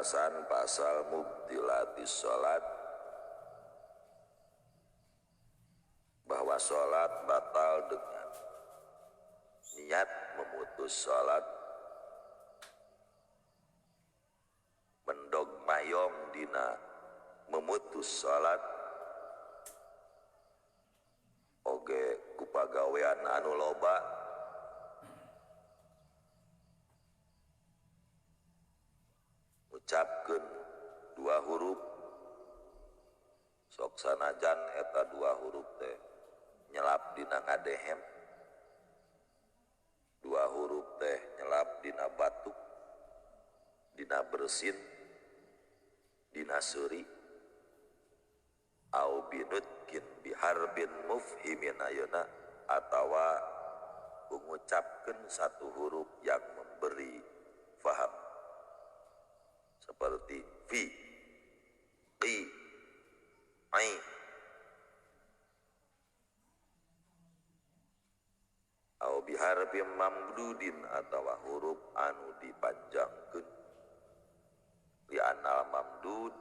Pembahasan pasal mubtilatis salat, bahwa salat batal dengan niat memutus salat, mendog mayong dina memutus salat, oge ku pagawean anu loba, ngucapkeun dua huruf, sok sanajan eta dua huruf teh nyelap dina ngadehem, dua huruf teh nyelap dina batuk, dina bersin, dina seuri, au binutkin biharbin mufhimin ayeuna, atawa mengucapkeun satu huruf yang memberi faham seperti fi, qi, ai. Au biharfin mamdudin atawa huruf anu dipanjangkeun, li anal mamdud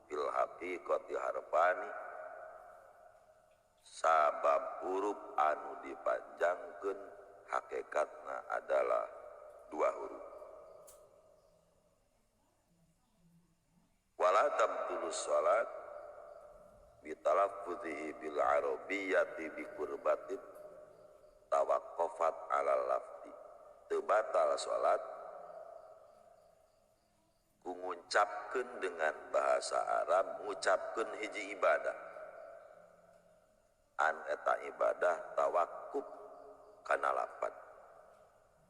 fil haqiqati harfani, sabab huruf anu dipanjangkeun hakikatna adalah dua huruf. Wala tabtulus salat bitalaffuzihi bil arabiyyati bi qurbatin tawaqqafat ala lafzi. Teu batal salat ku ngucapkeun dengan bahasa Arab, ngucapkeun hiji ibadah an eta ibadah tawakkuf kana lafaz,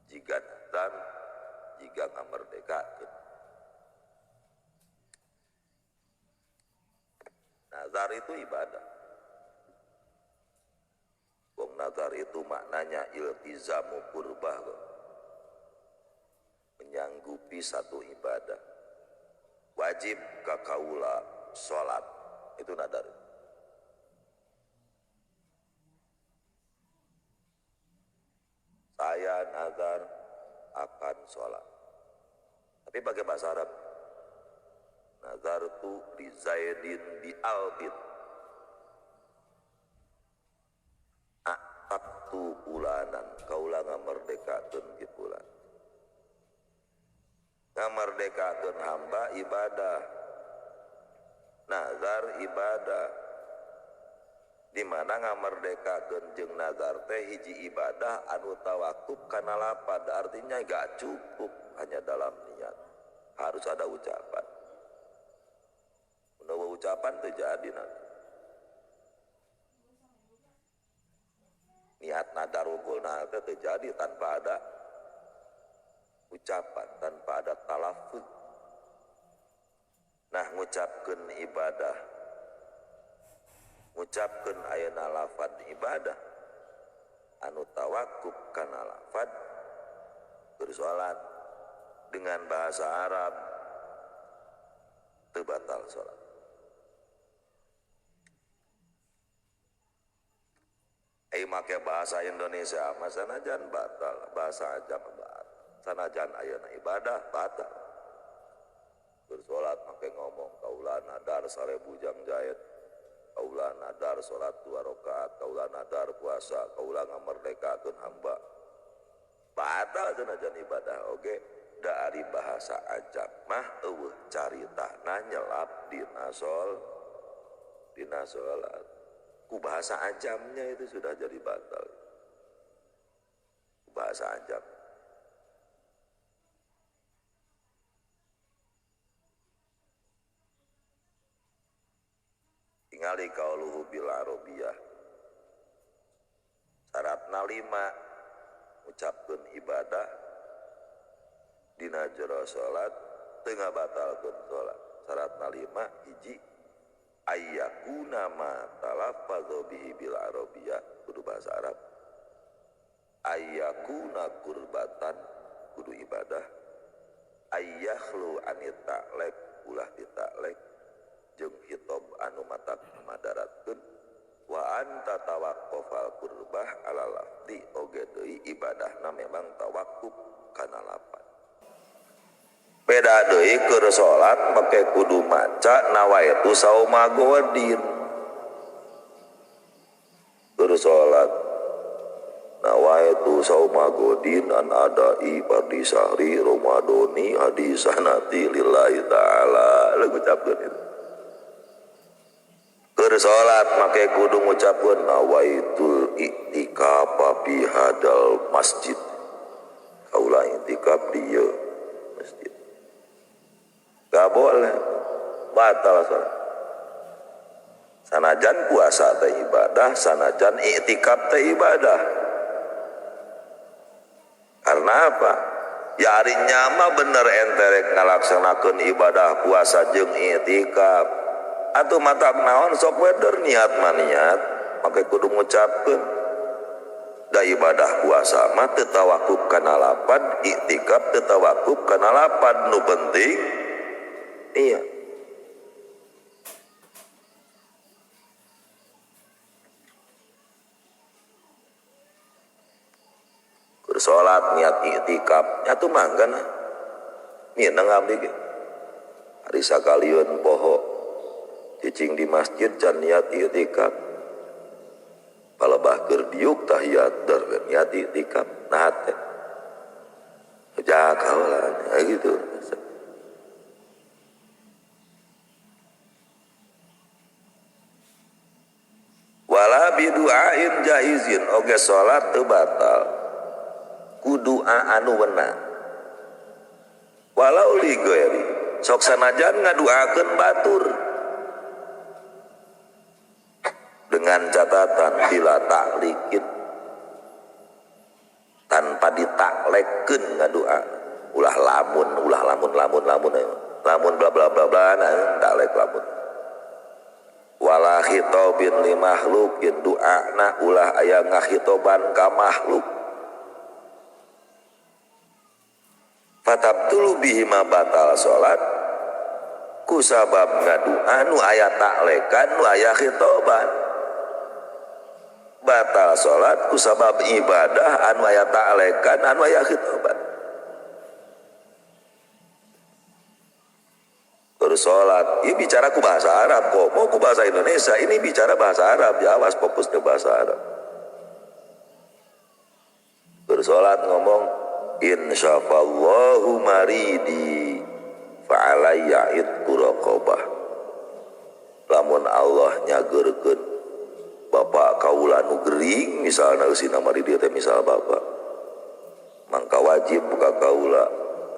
jiga nazar, jiga ngamerdekakeun. Nazar itu ibadah. Wong nazar itu maknanya iltizamu qurbah, menyanggupi satu ibadah. Wajib ka kaula salat, itu nazar. Saya nazar akan salat. Tapi pakai bahasa Arab. Nazartu li Zaidin bi albin. Aqtabtu ulanan, kaula ngamerdekakeun ki fulan. Ngamerdekakeun hamba ibadah. Nazar ibadah. Di mana ngamerdekakeun jeung nazar teh hiji ibadah anu tawakuf kana lapad, artinya gak cukup hanya dalam niat, harus ada ucapan. Udah ucapan terjadi nanti. Niat nadar unggul nah itu terjadi tanpa ada ucapan, tanpa ada talaffuz. Nah ngucapkeun ibadah, ngucapkeun ayeuna lafad ibadah anu tawakuf kana lafad bersolat dengan bahasa Arab teu batal salat. Make bahasa Indonesia mah sanajan batal, bahasa ajam batal, sanajan ayeuna ibadah batal. Bersolat make ngomong kaula nadar 1000 jang jahit, kaula nadar salat 2 rakaat, kaula nadar puasa, kaula ngamerdekakeun hamba, batal sanajan ibadah oge. Dari bahasa ajam mah eueuh caritana nyelap dina dina salat. Ku bahasa ajamnya itu sudah jadi batal. Ku bahasa ajam. Tingali kauluhu bil arabiyah. Syaratna 5, ngucapkeun ibadah dina jero salat teu ngabatalkeun salat. Syaratna 5, hiji ayyakuna ma talaffazu bihi bil arabiyah, kudu bahasa Arab. Ayyakuna qurbatan, kudu ibadah. Ayyakhlu anit ta'lek, ulah ditaklek jeung hitob anu matak madaratkeun. Wa anta tawaqqafal qurbah ala lafzi, oge deui ibadahna memang tawakkuf kana lafaz. Beda deui keur salat make kudu maca nawaitu sauma godin. Keur salat nawaitu sauma godin an adai fardhi sahri ramadhani hadisanati lillahi ta'ala. Lagu ngucapkeun itu. Keur salat make kudu ngucapkeun nawaitul i'tikaf fi hadal masjid. Kaula i'tikaf di ieu masjid. Gak boleh, batal salat. Sanajan puasa teh ibadah, sanajan i'tikaf teh ibadah. Karena apa? Ya ari nyama bener enterek ngalaksanakeun ibadah puasa jeung i'tikaf. Atuh matak naon sok weder niat mah niat, make kudu ngucapkeun. Da ibadah puasa mah teu tawakuf kana lapad, i'tikaf teu tawakuf kana lapad, nu penting iya. Keur salat niat i'tikaf nya tuh mangga nah. Minang abdi ge. Ari sakalieun poho cicing di masjid can niat i'tikaf. Palebah keur diuk tahiyat dar niat i'tikaf nah teh. Jaga heula gitu. Wala bidu'ain jaizin oge salat teu batal ku doa anu wenang. Walau li ghairi sok sanajan ngaduakeun batur dengan catatan bila taklikin tanpa ditaklekkeun ngadua ulah lamun lamun lamun lamun bla bla bla bla nah taklek lamun. Wala khitabin li makhlukin du'ana ulah aya ngakhitoban ka makhluk. Fatabtulu bihi ma batal salat ku sabab ngadua nu aya taklekan nu aya khitoban. Batal salat ku sabab ibadah anu aya taklekan anu aya khitoban. Bersolat, ini bicara ku bahasa Arab kok, mau ku bahasa Indonesia, ini bicara bahasa Arab, ya awas fokus ke bahasa Arab. Bersolat ngomong, insyafallahu maridi, fa'alayya itqu raqabah. Lamun Allah nyageurkeun bapak kaula nu gering, misalna eusina maridi teh misal bapak, mangka wajib ka kaula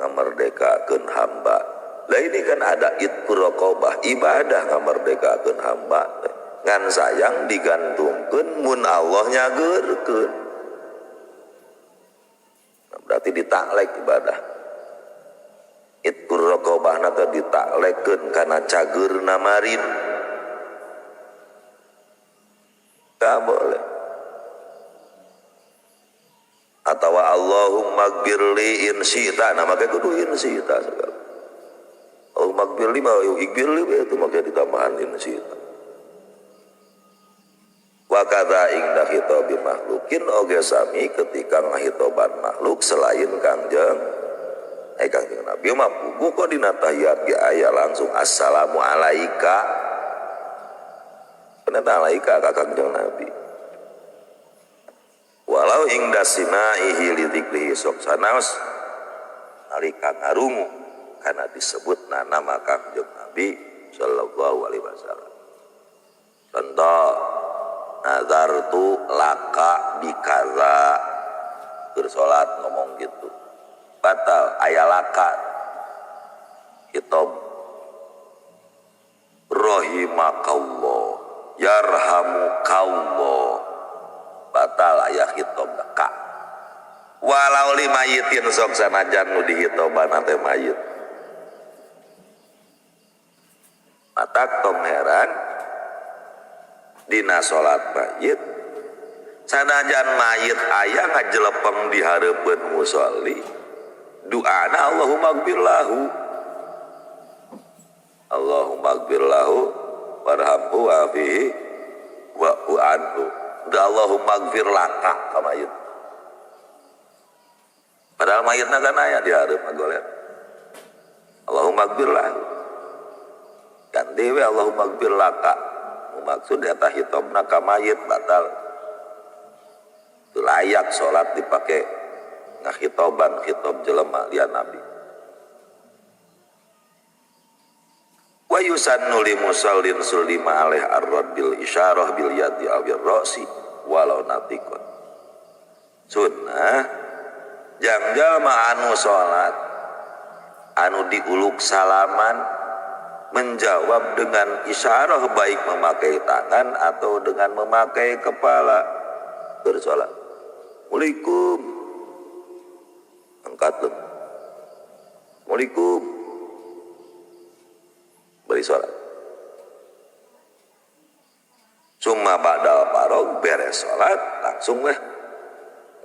ngamerdekakeun hamba. Lah ini kan ada itqu raqabah, ibadah ngamerdekakeun hamba. Ngan sayang digantungkeun mun Allah nyageurkeun. Nah, berarti ditaklek ibadah. Itqu raqabah na teh ditaklekeun kana cageurna marin. Tak boleh. Atawa Allahumma gfirli in syi'ta, nah make kudu in syi'ta segala. Allahumma gfirli ma ighfirli itu makanya ditambahan in syi'ta. Wa kadza ingda khitabi makhlukin oge sami ketika ngahitoban makhluk selain Kangjeng. Kangjeng Nabi mah puguh kok dina tahiyat ge aya langsung assalamu alaika. Peneta alaika ka Kangjeng Nabi. Walau ingda simaihi li dzikrihi sok sanaos nalika ngarungu kana disebutna nama Kangjeng Nabi sallallahu alaihi wasallam. Contoh nazartu laka bikaza, keur salat ngomong gitu batal aya laka kitab rahimakallah yarhamukallah batal aya khitab ka walau li mayitin sok sanajan nu dihitoban teh mayit. Matak tong heran dina salat mayit sanajan mayit aya ngajelepeng di hareupeun musolli duana Allahumma gfirlahu Allahumma gfirlahu warhamhu wa afihi wa anhu. Allahumma gfir laka ka mayit. Padahal mayitna kan aya di hareup goler. Allahumma gfir lahu. Ganti we Allahumma gfir laka. Maksud eta hitobna ka mayit batal. Teu layak salat dipake ngahitoban hitob jelema lian nabi. Wa yusannu li musallin sulima alaih arrad bil isyarah bil yadi awir ra'si walau natikon. Sunnah jang jalma anu salat anu diuluk salaman menjawab dengan isyarah baik memakai tangan atau dengan memakai kepala bersolat. Assalamualaikum, angkat lu. Assalamualaikum, beri sholat. Cuma badal parog beres sholat langsung weh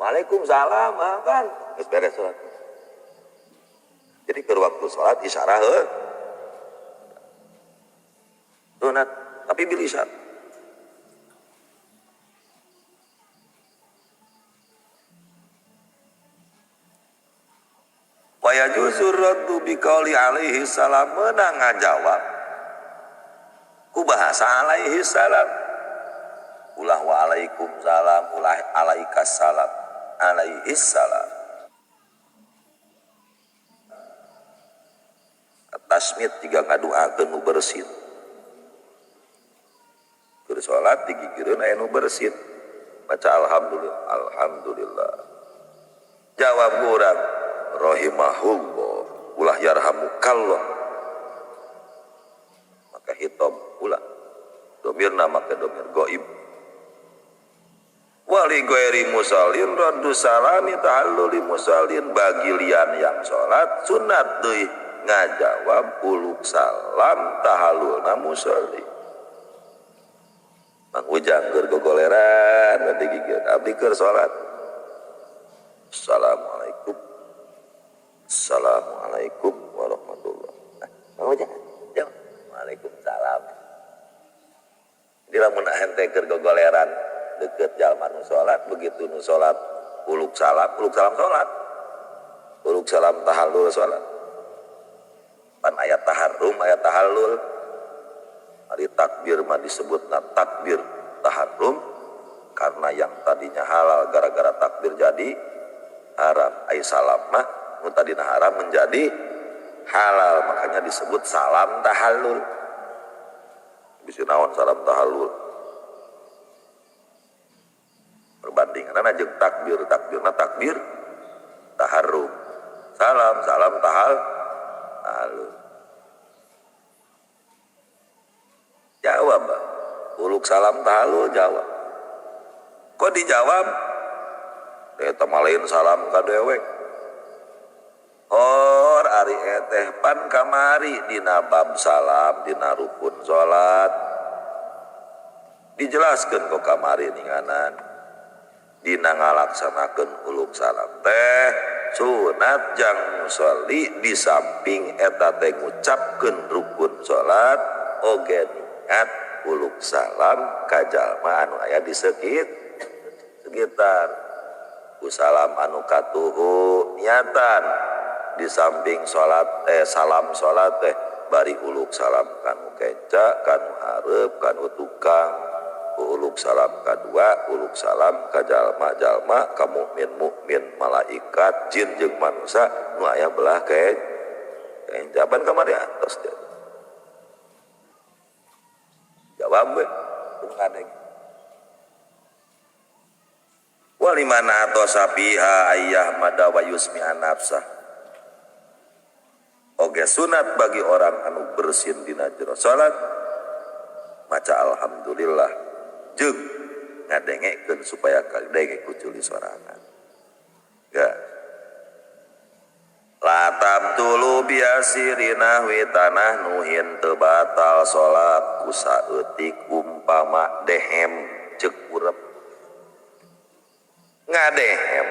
waalaikumsalam kan beres sholat. Jadi ke waktu sholat isyarah heuh sunat tapi bil isyarah. Wa yajuzu raddu biqauli alaihi salam, menang ngajawab ku bahasa alaihi salam. Ulah wa alaikum salam, ulah alaikas salam, alaihi salam. Tasmid jika ngaduakeun nu bersin. Keur salat digigireun aya nu bersin. Baca alhamdulillah, alhamdulillah. Jawab urang rahimahullah, ulah yarhamukallah. Maka hitam ulah. Domirna maka domir gaib. Wali ghairi musallin raddu salami tahalluli musallin, bagi lian yang salat sunat deui ngajawab uluk salam tahallulna musalli. Mang Ujang keur gogoleran bade gigir abdi keur salat. Assalamualaikum. Assalamualaikum warahmatullah. Mang Ujang, jawab. Waalaikumsalam. Jadi lamun hente keur gogoleran deket jalma nu salat, begitu nu salat uluk salam salat. Uluk salam tahallul salat. Pan ayat taharrum, ayat tahallul. Ari takbir mah disebutna takbir taharrum karena yang tadinya halal gara-gara takbir jadi haram. Ai salam mah nu tadina haram menjadi halal, makanya disebut salam tahallul. Bisi naon salam tahallul? Perbandingan jeung takbir, takbirna takbir taharrum. Salam, salam tahallul. Jawab, uluk salam tahallul jawab. Kok dijawab? Eta mah lain salam ka dewek. Hor ari eteh pan kamari dina bab salam dina rukun salat. Dijelaskeun kok kamari ninganan. Dina ngalaksanakeun uluk salam teh sunat jang musolli di samping eta teh ngucapkeun rukun salat oge niat uluk salam ka jalma anu aya di sekitar. Ku salam anu katuhu niatan di samping salat salam salat teh bari uluk salam kanu kenca, kanu hareup, kanu tukang. Uluk salam kadua, uluk salam ka jalma-jalma, ka mukmin-mukmin, malaikat, jin jeung manusia nu aya belah kencaban kamari atos dia. Jawab we, ngadeg. Walimana atosa fiha ayyah mada wa yusmi'a nafsah. Oge sunat bagi orang anu bersin dina jero salat maca alhamdulillah jeung ngadengekeun supaya kadenge ku culi sorangan. Ya. Latam tulu biasirina wi tanah nuhin teu batal salat ku saeutik umpama dehem ceuk urep. Ngadehem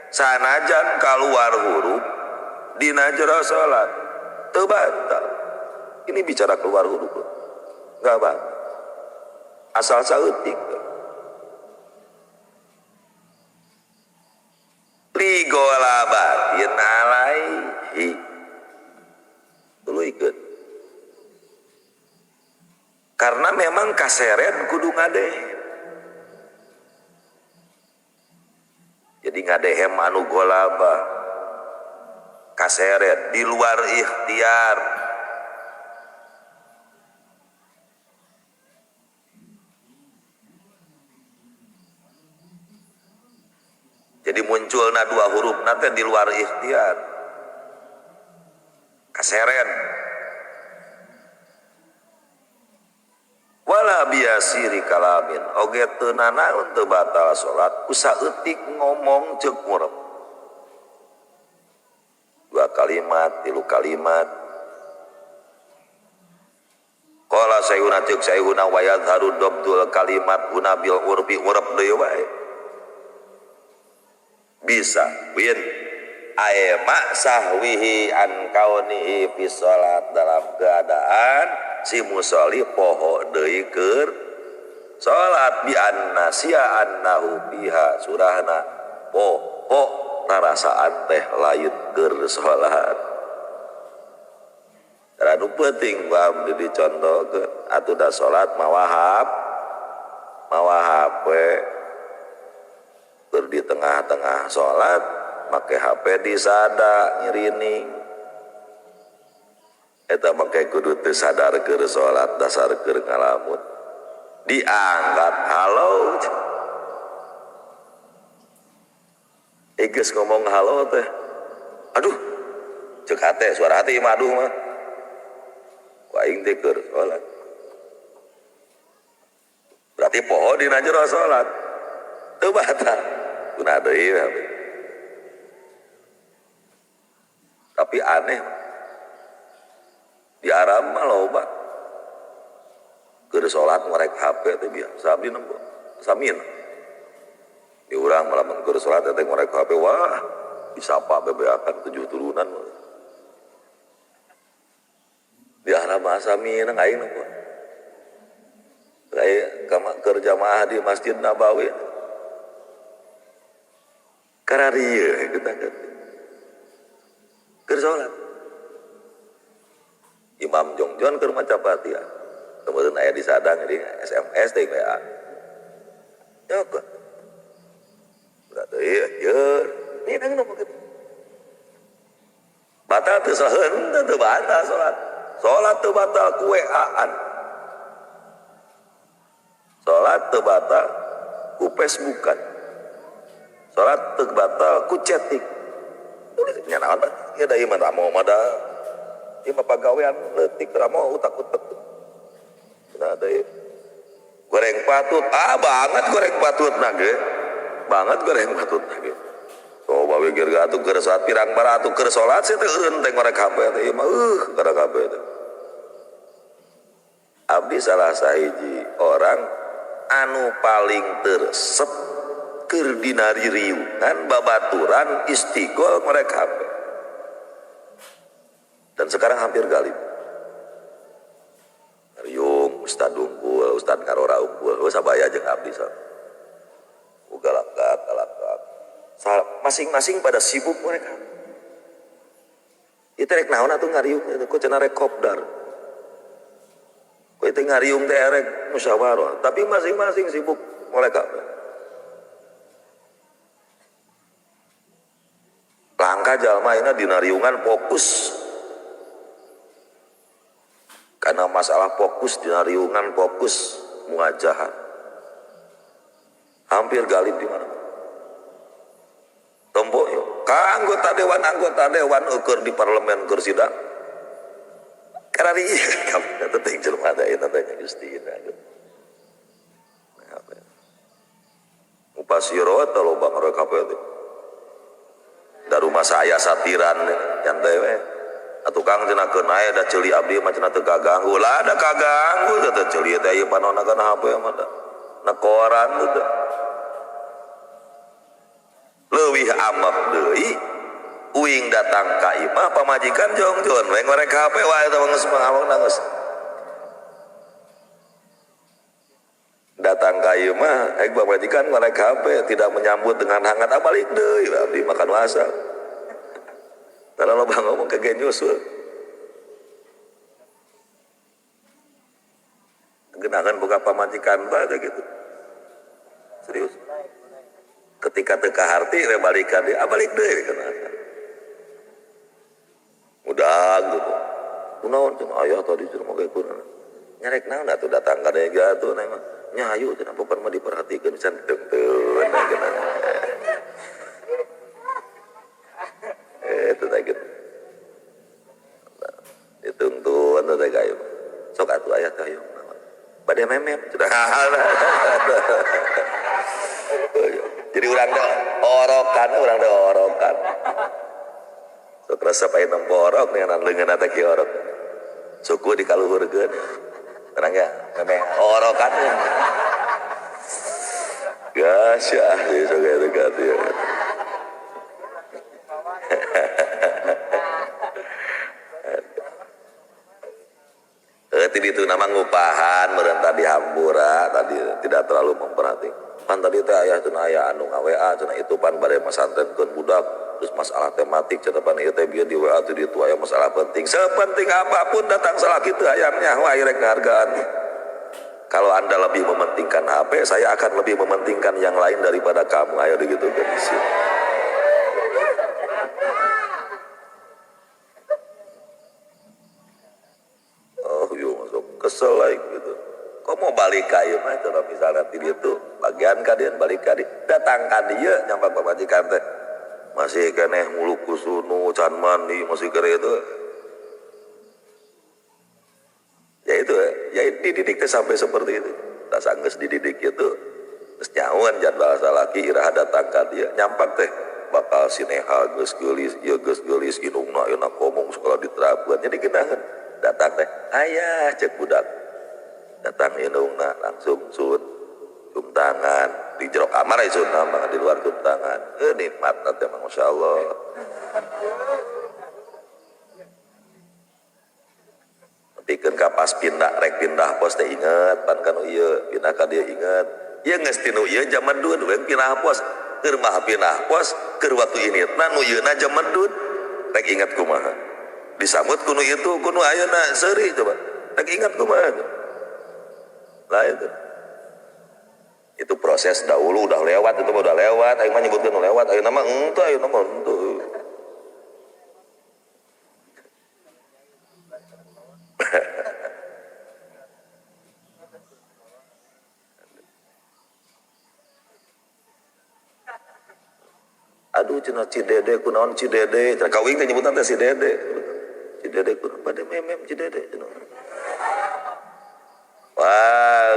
sanajan kaluar huruf dina jero salat teu batal. Ini bicara keluar huruf. Enggak batal. Asal saeutik. Ligolabatin alaihi. Kaseren kudu ngadehem. Jadi ngadehem anu golaba. Kaseret di luar ikhtiar. Jadi munculna dua huruf nanti di luar ikhtiar. Kaseren. Wala biasiri kalamin oge teu nanaon teu batal salat ku saeutik ngomong ceuk murep. Dua kalimat, tilu kalimat. Qala sayuna ceuk sayuna wa yadharu dabdul kalimat guna bil urfi urep deui wae. Bisa win ae maksahwihi an kaunihi fi salat dalam keadaan si musolli poho deui keur salat bi annasia annahu biha surahna poho tarasaan teh lain keur salat. Anu penting bam dicontohkeun atuh da salat mawa HP keur di tengah-tengah salat make HP disada ngirining eta make kudu teu sadar keur salat dasar keur ngalamun diangkat halo. Geus ngomong halo teh aduh ceuk hate suara hati mah aduh mah ku aing teh keur salat berarti poho dina jero salat teu batal kuna deui. Tapi aneh di Arab mah loba keur salat ngorek HP teh biasa abdi nempo samin. Di urang malah mun keur salat teh ngorek HP wah disapa bebeakan 7 turunan. Di Arab mah samin aing nempo. Kayak keur jamaah di Masjid Nabawi. Kararieu kita keur salat. Imam jongjon keur maca Fatihah. Kemudian aya disadang di SMS teh WA. Nyokot. Berarti ieu ini nang kitu. Batal teu saheun teu batal salat. Salat teu batal ku WA-an. Salat teu batal ku Facebookan. Salat teu batal ku chatting. Tulisnya naon ya da ieu mah ramo mah da. Ieu mah pagawean leutik ramo utak-utek. Nah deui. Goreng patut, ah banget goreng patut na ge. Banget goreng patut na ge. Coba we geus atuh keur salat pirang bara atuh keur salat sih teh eureun teh ngorek HP teh ieu mah ngorek HP teh. Abdi salah sahiji orang anu paling teresep keur dina ririungan babaturan istighol ngorek HP. Dan sekarang hampir galib. Riung, Ustad unggul, Ustad ngarora unggul, oh, sabaya jeung abdi sa. Ugalakak, galakak. Masing-masing pada sibuk mereka. Ieu teh rek naon atuh ngariung itu kok cenah rek kopdar. Kok itu ngariung teh rek musyawarah, tapi masing-masing sibuk mereka. Langka jalma ayeuna dina riungan fokus. Karena masalah fokus dina riungan fokus muajahan. Hampir galib di mana. Tempo yo, ka anggota dewan ukur di parlemen keur sidang. Karena ieu kabeh teh jelema teh eta teh Gusti nah, mupasiro eta loba ngorek kabeh teh. Da rumah saya satiran nyantai we. Atuh Kang cenah keun aya da ceuli abdi mah cenah teu kaganggu. Lah da kaganggu teh ceuli teh ieu panonna kana HP mah da. Na koran teh. Leuwih amek deui uing datang ka imah pamajikan jongjon we ngorek HP wae eta geus mangawang geus. Datang ka imah ek pamajikan ngorek HP tidak menyambut dengan hangat ah balik deui abdi makan wasa. Tara loba ngomong ke nyusul. Kenangan boga pamajikan bae gitu. Serius. Ketika teu kaharti we balik ka dieu, balik deui kana. Udah gitu. Kunaon cenah ayah tadi cenah make kunaon. Nyarek naon atuh datang ka dieu atuh neng mah. Nya hayu cenah popan mah diperhatikeun pisan teungteun cenah. Itu teh gitu. Dituntun teh kayu. Sok atuh ayah teh hayu. Bade memem sudah. Jadi urang teh orokan, urang teh orokan. Sok resep aya nempo orok dengan leungeun teh ki orok. Suku dikaluhurkeun. Terang ya, memeh orokan. Gas ya, sok eta ka dieu. Tadi itu nama ngupahan meureun tadi hampura tadi tidak terlalu memperhatikan. Pan tadi teh aya cenah aya anu nga-WA cenah itu pan bade masantrenkeun budak terus masalah tematik cenah pan ieu teh bieu di WA teh ditu aya masalah penting. Sepenting apapun datang salah kitu hayangnya wah rek ngahargaan. Kalau Anda lebih mementingkan HP, saya akan lebih mementingkan yang lain daripada kamu. Ayo digitukeun di sini. Oh, yo masuk kesel like gitu. Kok mau balik ka ieu mah cenah misalnya ti dieu tuh bagian ka dieu balik ka dieu datang ka dieu nyampak pamajikan teh masih keneh muluk kusunu can mandi masih kere itu. Ya itu ya dididik teh sampai seperti itu. Tas anggeus dididik itu geus nyahuan jadwal salaki iraha datang ka dieu nyampak teh bakal sineha geus geulis ieu geus geulis indungna ayeuna ngomong sekolah diterapkeun jadi geunaheun datang teh ayah cek budak datang indungna langsung sun cium tangan di jero kamar aya sun mah di luar cium tangan nikmat teh mah masyaallah. Pikeun ka pas pindah rek pindah pos teh inget pan kanu ieu pindah ka dieu inget ieu geus tinu ieu zaman dun we pindah pos keur mah pindah pos keur waktu ini na nu ieuna zaman dun rek inget kumaha disambut kuno itu kuno ayeuna seuri coba rek inget kumaha lah itu proses dahulu udah lewat itu mah udah lewat aing mah nyebutkeun nu lewat ayeuna mah henteu ayeuna mah henteu. Aduh cenah si Dede kunaon si Dede cenah kawing teh nyebutan teh si Dede. Si Dede kunaon bade memem si Dede cenah. Wah,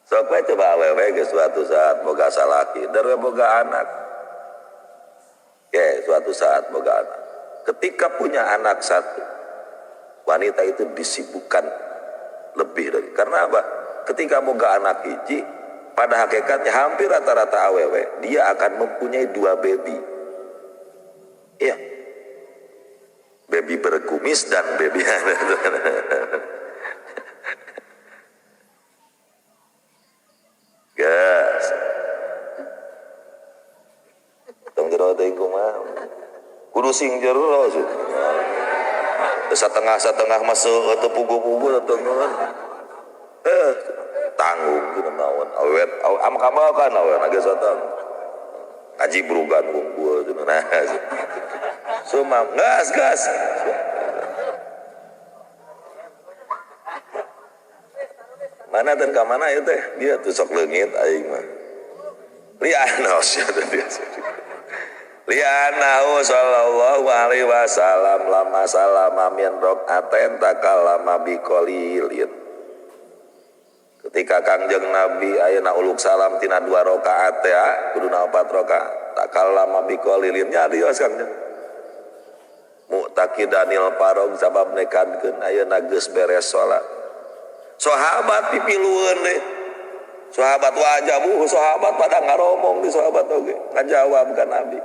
sok we coba awewe geus suatu saat boga salaki, der boga anak. Oke, suatu saat boga anak. Ketika punya anak satu, wanita itu disibukkan lebih dari karena apa? Ketika boga anak hiji, pada hakikatnya hampir rata-rata awewe dia akan mempunyai dua baby. Iya. Baby berkumis dan baby gas. Tong jero teh kumaha? Kudu sing jero setengah-setengah masuk atau pugu-pugu atau tanggung gitu naon awet am kamal kan awet agak satang ngaji berugan kumpul gitu nah sumam gas gas mana dan ka mana ieu teh dia tuh sok leungit aing mah liana dia lianahu sallallahu alaihi wasallam lama salama min rok'atain takallama biqalilin. Ketika Kangjeng Nabi ayeuna uluk salam tina 2 rakaat teh kuduna 4 rakaat takallama biqalilin nya dios Kangjeng mu'taqidanil parog sabab nekadkeun ayeuna geus beres salat. Sahabat pipilueun deh. Sahabat wajabu sahabat pada ngaromong di sahabat oge ngajawab ka Nabi.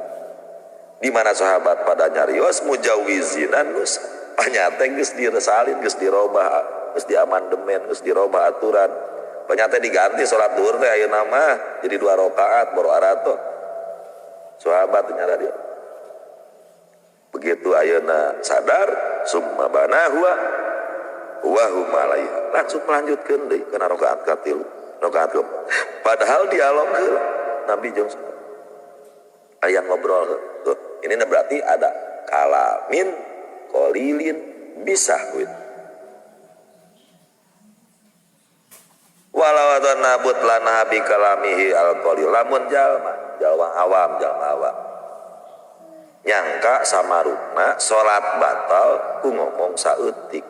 Di mana sahabat pada nyarios mujawizinan nus panyate geus diresalin geus dirobah geus diamandemen geus dirobah aturan. Panyate diganti salat zuhur teh ayeuna mah jadi 2 rakaat baru arato. Sahabat nyara dia. Begitu ayeuna sadar summa bana huwa Wa hum alaiha langsung melanjutkeun deui kana rakaat katilu rakaat keempat padahal dialog heula Nabi jeung aya ngobrol tuh. Ini berarti ada kalamin qalilin bisahwin walau nabut lana bi kalamihi al qalil lamun jalma jalma awam nyangka samarukna salat batal ku ngomong saeutik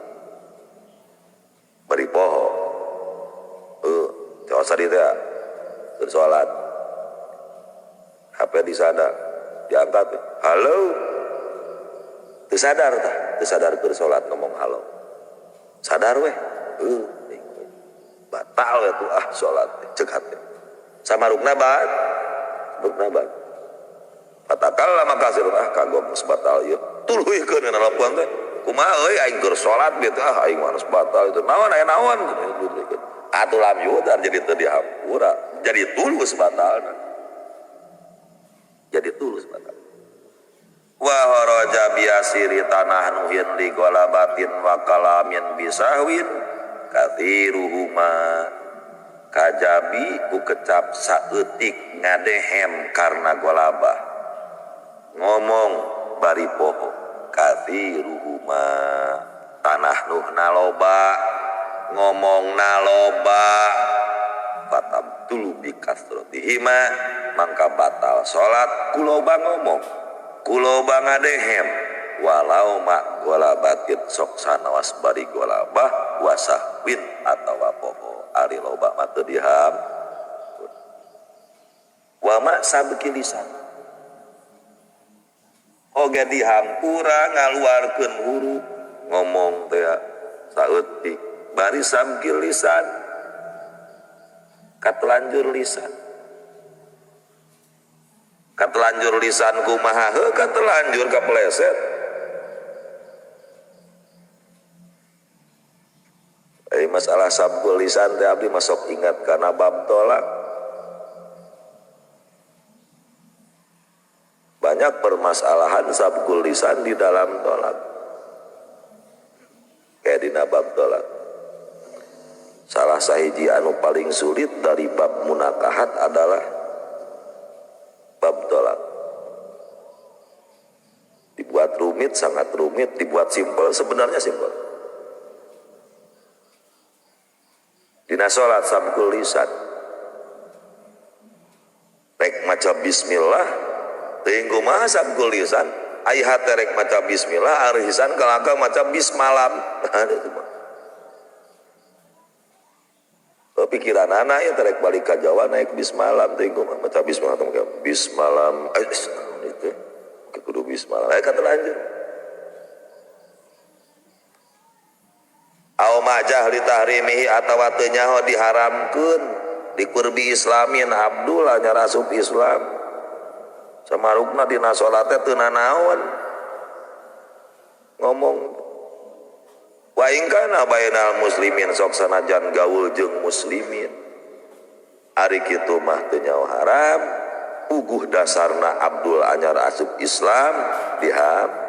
bari poho teu asa di teh keur salat HP di sana diangkat halo teu sadar tah teu sadar keur salat ngomong halo sadar weh batal we tuh ah salat cek hate samarukna bat rukna bat fatakallama kasirun ah kagok geus batal ieu tuluhkeun kana lapuan teh kumaha euy aing keur salat gitu ah aing mah geus batal itu naon aya naon atuh lam yudar jadi teu dihampura jadi tulus batalna jadi tulus batal wa haraja biasiri tanah nuhin li golabatin wa kalamin bisahwin kathiruhuma kajabi ku kecap saeutik ngadehem karena golabah ngomong bari poho kathiruhuma tanah nuhna loba ngomong naloba fatabtulu bikasratihima mangka batal salat kuloba ngomong kuloba ngadehem walau ma golabatin sok sanawas bari golabah wasahwin atawa poho ari loba mah teu diham wa ma sabki lisan oge dihampura ngaluarkeun huruf ngomong teh saeutik bari sabki lisan katelanjur lisan katelanjur lisan kumaha heuh katelanjur kapeleset masalah sabkul lisan teh abdi masuk ingat karena bab tolak banyak permasalahan sabkul lisan di dalam tolak kayak dina bab tolak salah sahiji anu paling sulit dari bab munakahat adalah bab tolak dibuat rumit sangat rumit dibuat simpel sebenarnya simpel. Dina salat sabkul lisan rek maca bismillah teuing kumaha sabkul lisan ai hate rek maca bismillah ari lisan kalaka maca bismalam pikiran anak ya terek balik ka Jawa naik bismalam teuing kumaha maca bismalam bismalam itu kudu bismalam aya kata lanjut aw majah li tahrimihi atawa teu nyaho diharamkeun di kurbi islamin Abdullah nyarasup Islam samarukna dina salat teh teu nanaon ngomong wa in kana bainal muslimin sok sanajan gaul jeung muslimin ari kitu mah teu nyaho haram puguh dasarna Abdul anyar asup Islam diham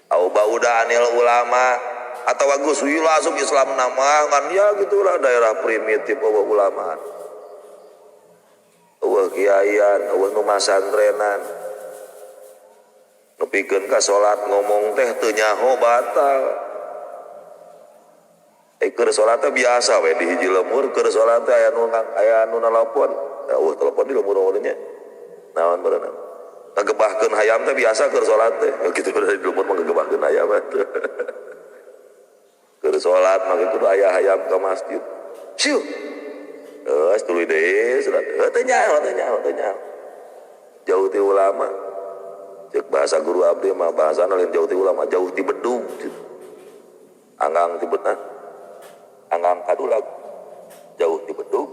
au bauda anil ulama atau geus asup Islam nama kan ya gitulah daerah primitif eueuh ulama eueuh kiaian eueuh nu masantrenan nu pikeun ka salat ngomong teh teu nyaho batal keur salat teh biasa we di hiji lemur keur salat teh aya nu nalapon eueuh telepon di lemur nya naon beunang ngagebahkeun hayam teh biasa keur salat teh kitu di lemur mah ngagebahkeun hayam teh keur salat mah kudu aya hayam ka masjid siu geus tuluy deui salat teu nyaho teu nyaho jauh ti ulama cek bahasa guru abdi mah bahasana lain jauh ti ulama jauh ti bedug anggang ti betah anggang kadulag jauh ti bedug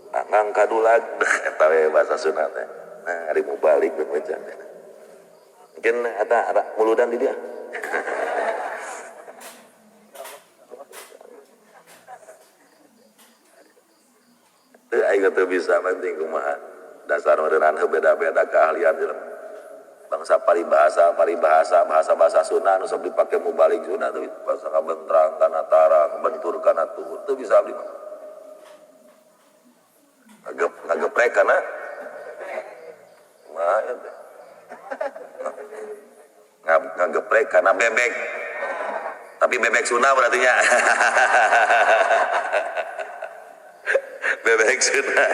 anggang kadulag eta we bahasa Sunda teh. Nah, hari mau balik mungkin ada muludan di dia. Teu aing teu bisa penting kumaha. Dasar meureunana beda-beda keahlian jelema. Bangsa paribahasa, paribahasa, bahasa-bahasa Sunda nu sok dipake mubalik Sunda tuh bahasa kabentrang kana tarang, bentur kana tuhur teu bisa abdi mah. Ngageprek kana mah ya teh. Ngageprek kana bebek. Tapi bebek Sunda berarti nya. Bebek Sunda.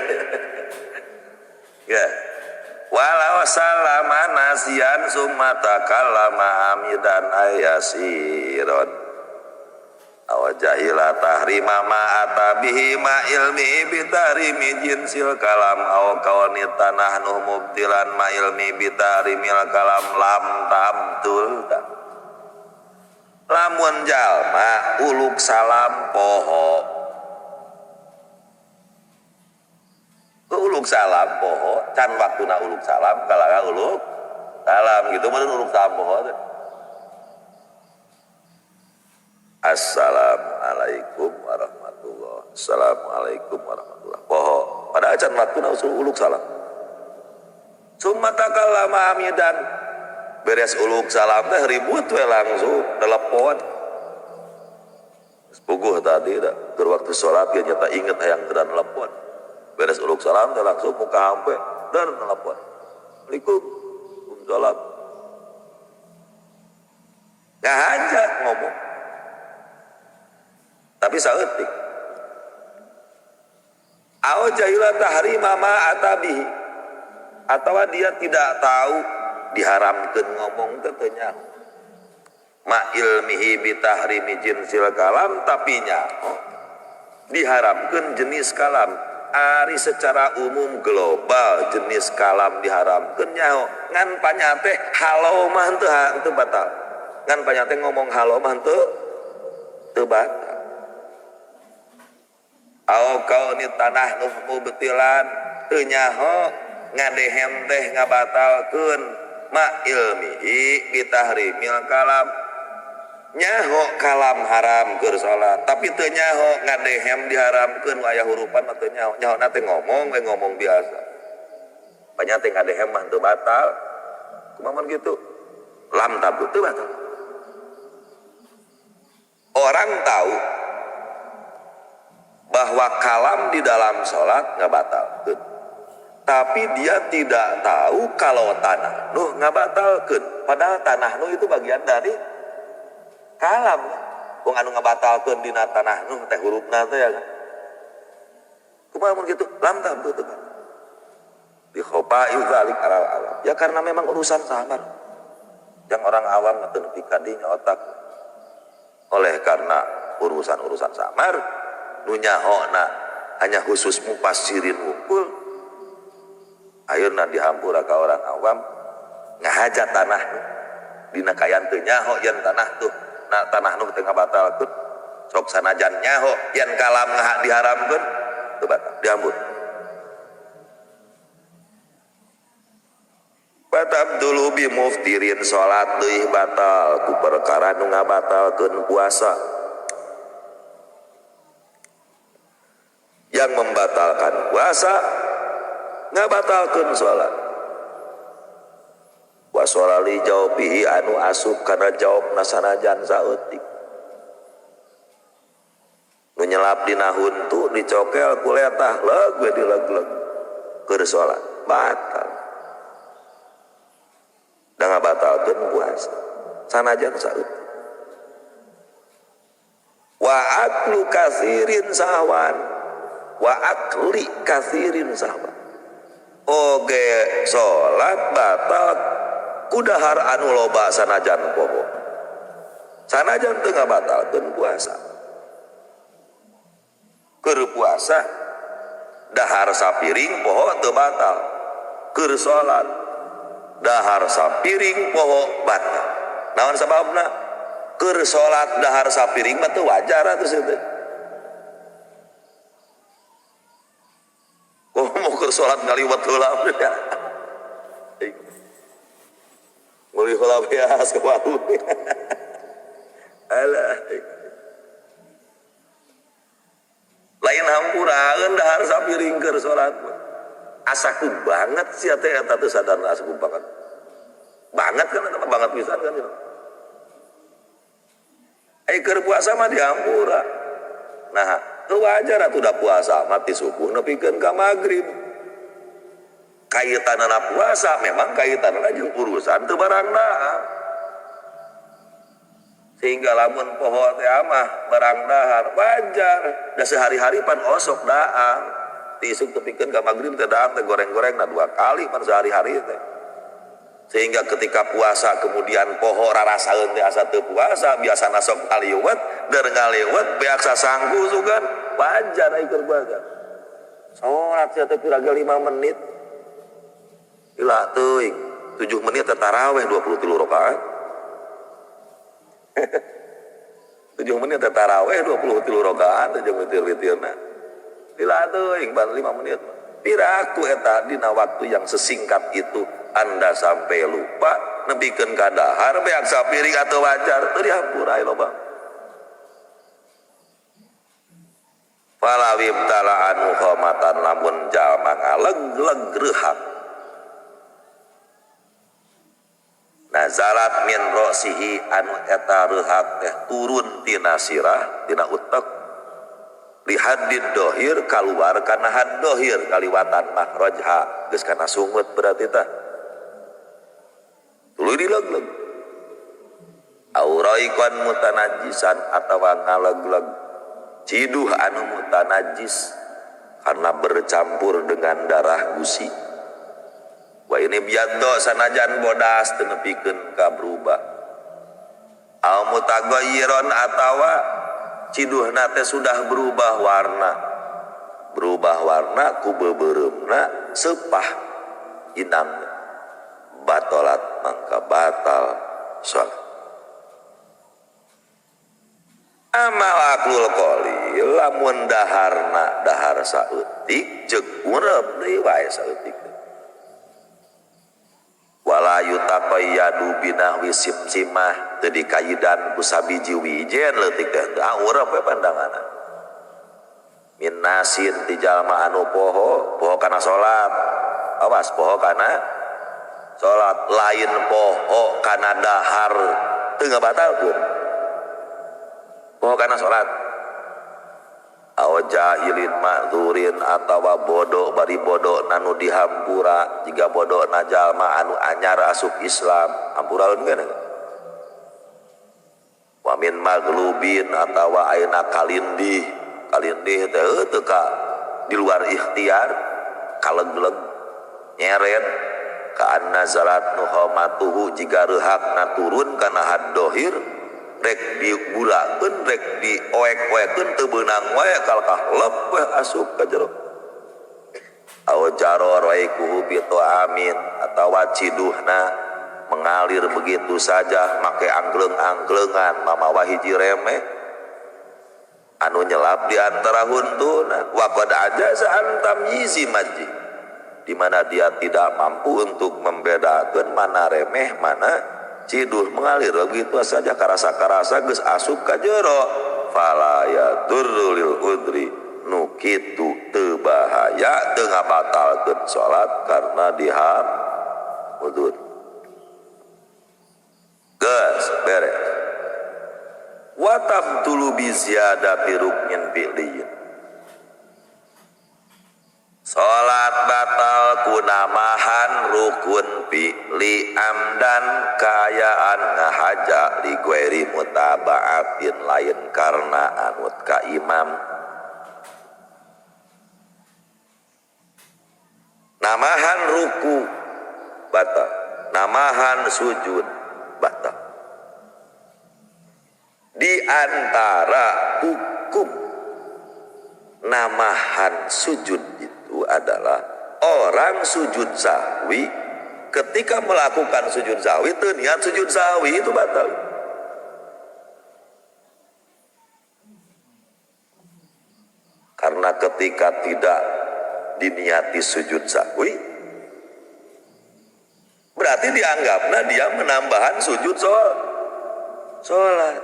Ya. Walau salama nasian summa takallama amidan ayasiron aw jahila tahrima ma atabihi ma ilmi bitahrimi jinsil kalam aw kauni tanahnuh mubtilan ma ilmi bitahrimil kalam lam tamtul lamun jalma uluk salam poho uluk salam poho can waktuna uluk salam kalaga uluk salam gitu meureun uluk salam poho teh. Assalamualaikum warahmatullah, assalamualaikum warahmatullah poho pada can waktuna usul uluk salam summa takallama amidan beres uluk salam teh ribut we langsung telepon puguh tadi dah keur waktu salat ge nyata inget hayang teu telepon beres uluk salam teh langsung muka hampe dan telepon assalamualaikum salam ngahaja ngomong tapi saeutik au jahila tahrima ma atabihi atawa dia tidak tahu diharamkeun ngomong teh teu nyaho ma ilmihi bitahrimi jinsil kalam tapi nyaho diharamkeun jenis kalam. Ari secara umum global jenis kalam diharamkeun nyaho ngan panyate halo mah teu batal ngan panyate ngomong halo mah teu batal au kauni tanah nuh mubtilan teu nyaho ngadehem teh ngabatalkeun ma ilmihi bitahrimil kalam nyaho kalam haram keur salat tapi teu nyaho ngadehem diharamkeun aya hurupan mah teu nyaho nyaho teh ngomong we ngomong biasa panyate ngadehem mah teu batal kumaha mun kitu lam tabu teu batal. Orang tahu bahwa kalam di dalam salat ngabatalkeun tapi dia tidak tahu kalau tanah nuh ngabatalkeun padahal tanah nuh itu bagian dari kalam wong anu ngabatalkeun dina tanah nuh teh hurufna teh ya kan kumaha mun kitu lam tam teu batal bi khofa'i zalik alal awam ya karena memang urusan samar yang orang awam teu nepi ka dinya otak oleh karena urusan-urusan samar nu nyahona hanya khusus mufassirin wungkul ayeuna dihampura ka orang awam ngahaja tanah dina kayan teu nyaho yen tanah tuh nah tanah nu teu ngabatalkeun sok sanajan nyaho yen kalam ngaha diharamkeun teu batal diampun. Batabdulu bi muftirin salat deui batal ku perkara nu ngabatalkeun puasa. Yang membatalkan puasa ngabatalkeun salat. Wa sholali jawbihi anu asup kana jawabna sanajan saeutik. Nu nyelap dina huntu dicokel ku letah leug we dileg-leg keur salat batal. Da ngabatalkeun puasa sanajan saeutik. Wa aklu katsirin sahwan wa akli katsirin sahwan. Oge salat batal kudahar anu loba sanajan poho sanajan teu ngabatalkeun puasa keur puasa dahar sapiring poho teu batal keur salat dahar sapiring poho batal naon sababna keur salat dahar sapiring mah teu wajar atuh teh komo keur salat ngaliwat heula ya. Meuli heula beas ke warung. Alah. Lain hampuraeun dahar sapiring keur salat mah. Asaku banget sia teh eta teu sadarna asaku banget. Banget kan eta banget pisan kan. Ai keur puasa mah dihampura. Nah, teu wajar atuh da puasa mah ti subuh nepikeun ka magrib. Kaitanana puasa memang kaitanana jeung urusan teu barang dahar. Sehingga lamun poho teh mah barang dahar wajar, da sehari-hari pan osok daang. Ti isuk tepikeun ka magrib teh daang teh goreng-goreng na 2 kali pan sehari-hari teh. Sehingga ketika puasa kemudian poho rarasaeun teh asa teu puasa, biasana sok ngaliwet, der ngaliwet beak sasangku sugan, wajar ai keur puasa. Salat sia teh piraga 5 menit. Lila teuing, 7 menit teh taraweh 23 rakaat. 7 menit teh taraweh 23 rakaat teh jeung witir-witirna. Lila teuing ban 5 menit. Piraku eta dina waktu yang sesingkat itu Anda sampai lupa nepikeun ka dahar beak sapiring atau wajar teu dihampura loba. Fala wimtala anu khomatan lamun jalma ngaleg-leg reuhak. Nazalat min rosihi anu eta reuhak teh turun tina sirah tina utek lihaddid dohir kaluar kana had dohir kaliwatan makhrajha geus kana sungut berarti tah tuluy dileg-leg auraikon mutanajisan atawa ngaleg-leg ciduh anu mutanajis karena bercampur dengan darah gusi. Wa ini biaddo sanajan bodas teu nepikeun ka berubah. Au mutagayyiron atawa ciduhna teh sudah berubah warna. Berubah warna ku beubeuremna sepah inang batalat mangka batal salat. Amal aklul qalil lamun daharna dahar saeutik ceuk urep deui wae saeutik. Wala yutaqayyadu binahwi simsimah teu dikaidan ku sabiji wijen leutik teh ah urep we pandanganna. Min nasin ti jalma anu poho, poho kana salat. Awas poho kana salat, lain poho kana dahar teu ngabatalkeun. Poho kana salat. Aw jahilin ma'dzurin atawa bodoh bari bodoh nanu dihampura jiga bodoh na jalma anu anyar asup Islam hampuraeun kan. Wa min maglubin atawa ayeuna kalindih, kalindih teh teu ka di luar ikhtiar kalegleg nyeret ka annazalat nuhamatuhu jiga reuhakna turun kana haddohir rek digulakeun rek dioek-oekeun teu beunang wae kalkah lep we asup ka jero. Aw jaro raikuhu bi ta'amin atawa ciduhna mengalir begitu saja make anggleng-anglengan mamawa hiji remeh anu nyelap di antara huntuna wa qad ajaza an tamyizi majji di mana dia tidak mampu untuk membedakan mana remeh mana ciduh mengalir begitu saja karasa-karasa geus asup ka jero fala yadurru lil udri nu kitu teu bahaya teu ngabatalkeun salat karena diham udur. Geus beres. Wa tabtulu bi ziyadati ruknin fi'liyin. Salat batal kunamahan rukun fi'li amdan kaayaan ngahaja li ghairi mutaba'atin lain karena anut ka imam. Namahan ruku batal, namahan sujud batal. Di antara hukum namahan sujud itu adalah orang sujud sahwi ketika melakukan sujud sahwi teu niat sujud sahwi itu batal. Karena ketika tidak diniati sujud sahwi berarti dianggapnya dia menambahan sujud sholat.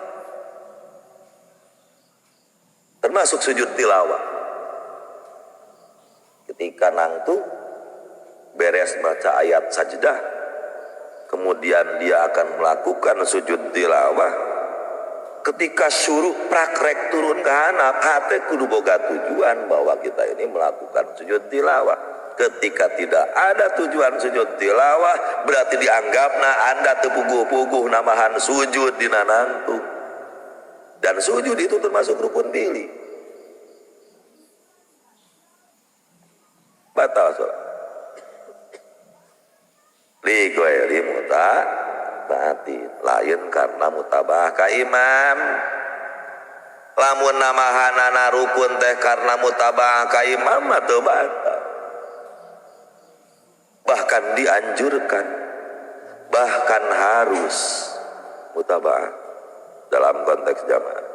Termasuk sujud tilawah. Ketika nangtung beres baca ayat sajdah Kemudian dia akan melakukan sujud tilawah. Ketika suruh prakrek turun ke handap, hate kudu boga tujuan bahwa kita ini melakukan sujud tilawah. Ketika tidak ada tujuan sujud tilawah, berarti dianggapna Anda tepuguh-puguh namahan sujud dina nangtung. Dan sujud itu termasuk rukun pilih. Batal sholat. Li ghairi mutabaati, lain karena mutabah ka imam. Lamun namahanana rukun teh karena mutabah ka imam mah teu batal. Bahkan dianjurkan, bahkan harus mutabah dalam konteks jamaah.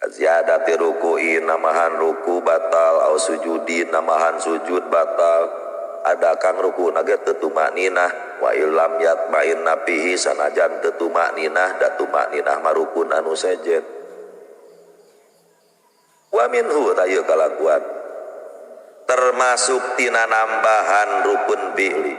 Ziyadati ruku'i, namahan ruku batal, au sujudi, namahan sujud batal. Ada kang ruku nage teu tumakninah, wa illam yatma'inna fihi sanajan teu tumakninah, da tumakninah mah rukun anu sejen. Wa minhu tayeu kalakuan termasuk tina nambahan rukun fi'li.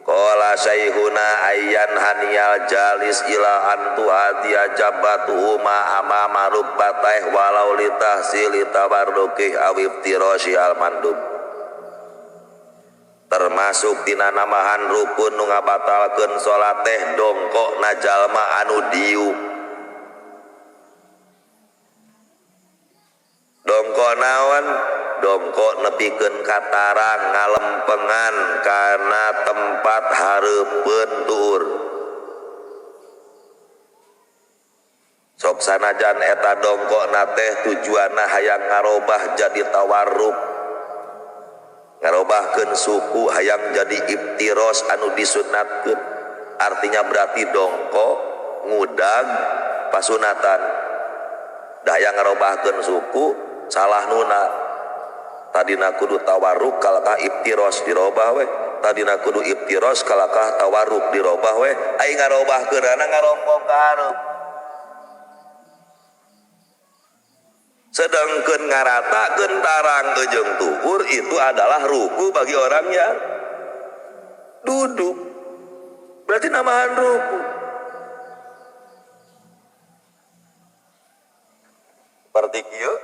Qala syaihuna ayyan haniyal jalis ila an tuhadiya jabatuhu ma amama rukbataih walau litahsili tabarrukih aw iftirasyi al mandub. Termasuk tina namahan rukun nu ngabatalkeun salat teh dongkokna jalma anu diuk. Dongkok naon? Dongkok nepikeun katarang ngalempengan kana tempat hareupeun tuur. Sok sanajan eta dongkokna teh tujuanna hayang ngarobah jadi tawarruk, ngarobahkeun suku hayang jadi iftiros anu disunatkeun. Artinya berarti dongkok ngudag pasunatan. Dah hayang ngarobahkeun suku salah nuna. Tadina kudu tawarruk kalakah iftiros dirobah we. Tadina kudu iftiros kalakah tawarruk dirobah we. Ai ngarobahkeunana ngarongkong ka hareup. Sedangkan ngaratakeun tarang jeung tuur itu adalah ruku bagi orang yang duduk. Berarti namahan ruku. Seperti kieu.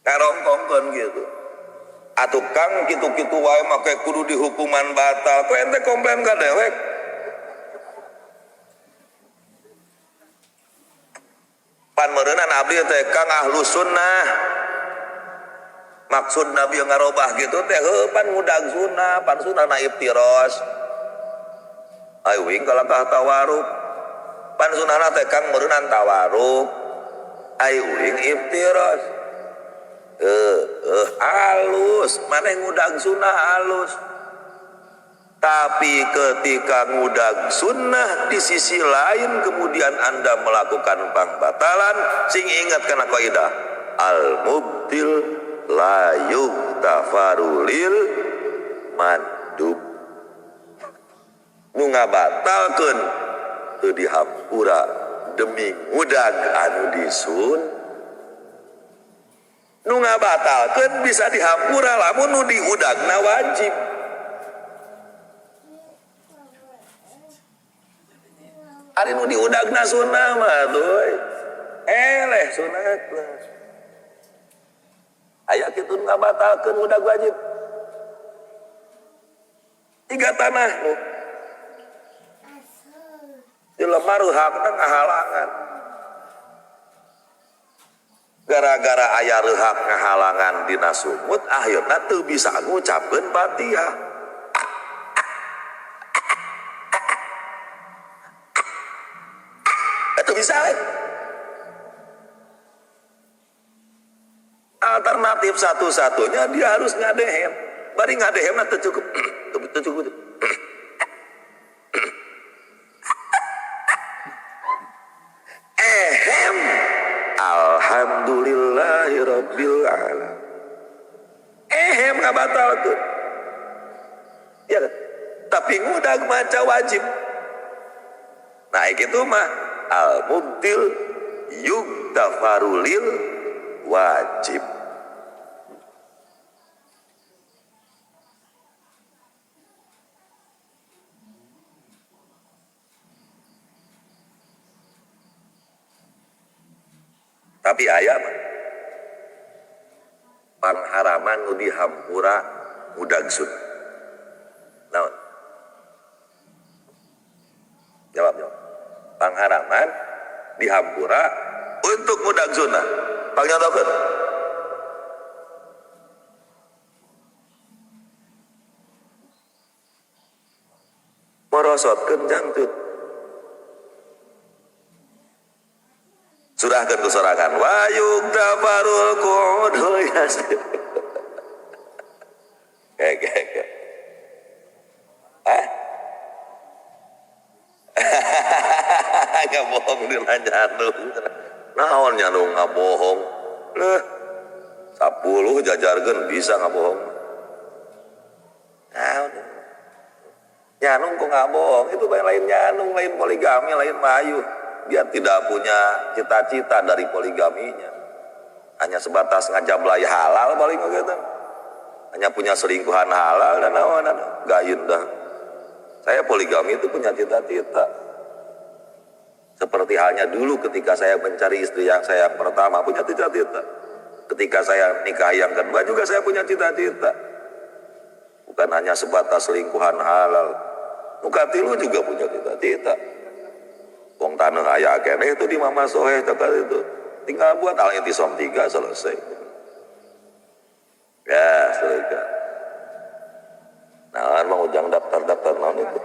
Karongkongkeun gitu. Atuh kang kitu-kitu wae make kudu dihukuman batal. Ku ente komplain ka dewek. Pan meureunna abdi teh kang ahlu sunnah. Maksud Nabi ngarobah gitu teh heuh pan ngudag sunnah, pan sunnah na iftiros. Ayo wing kalakah tawaruk. Pan sunnahna teh kang meureunna tawaruk. Ayo wing iftiros. Halus, mana ngudag sunnah halus. Tapi ketika ngudag sunnah di sisi lain kemudian Anda melakukan pangbatalan, sing ingat kana kaidah al mubtil la yughtafaru lil mandub. Nu ngabatalkeun teu dihampura demi ngudag anu disun. Nu ngabatalkeun bisa dihampura lamun nu diudagna wajib. Ari nu diudagna sunnah mah tuh eleh sunatna. Aya kitu nu ngabatalkeun udag wajib. Tiga tanah nu. Jelema reuhakna ngahalangan. Gara-gara aya reuhak ngahalangan dina sungut akhirna teu bisa ngucapkeun Fatihah. Itu bisa we. Alternatif satu-satunya dia harus ngadehem. Bari ngadehemna teu cukup. Teu cukup. Ehem. Alhamdulillahirabbil alamin. Ehem ngabatalkeun. Ya kan? Tapi ngudag maca wajib. Nah, kitu mah al mubtil yugtafarulil wajib. Tapi aya mah pangharaman nu dihampura ngudag sunnah. Naon? Jawab, jawab. Pangharaman dihampura untuk ngudag sunnah. Pangnyontokeun. Merosotkeun jangcut. Surahkeun ku sorangan wa yugtafarul qudul yasir. Kayak. Ah? Nggak bohong di nyandung. Naon nyandung nggak bohong. Leh, 10 jajarkeun bisa nggak bohong. Naon? Nyandung kok nggak bohong? Itu lain nyandung, lain poligami, lain mayu. Dia tidak punya cita-cita dari poligaminya. Hanya sebatas ngajablay halal paling gitu. Hanya punya selingkuhan halal dan naon gayun dah. Saya poligami itu punya cita-cita. Seperti halnya dulu ketika saya mencari istri yang saya pertama punya cita-cita. Ketika saya nikah yang kedua juga saya punya cita-cita. Bukan hanya sebatas selingkuhan halal. Mukatilu juga punya cita-cita. Wong taneuh aya keneh itu di Mama Soheh itu. Tinggal buat al-intisom 3 selesai. Ya, selesai. Nah, Bang Ujang daftar-daftar naon itu.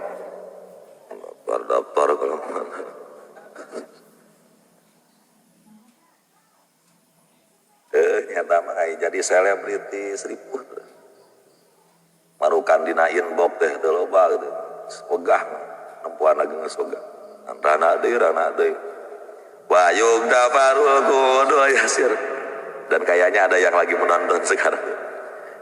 Daftar-daftar kalau mana. Nyata mah jadi selebriti seribu. Marukan dina inbox teh teu loba gitu. Wegah nempuan lagi geus wegah. Rana deui rana deui. Wa yugtafarul qudul yasir. Dan kayaknya ada yang lagi menonton sekarang.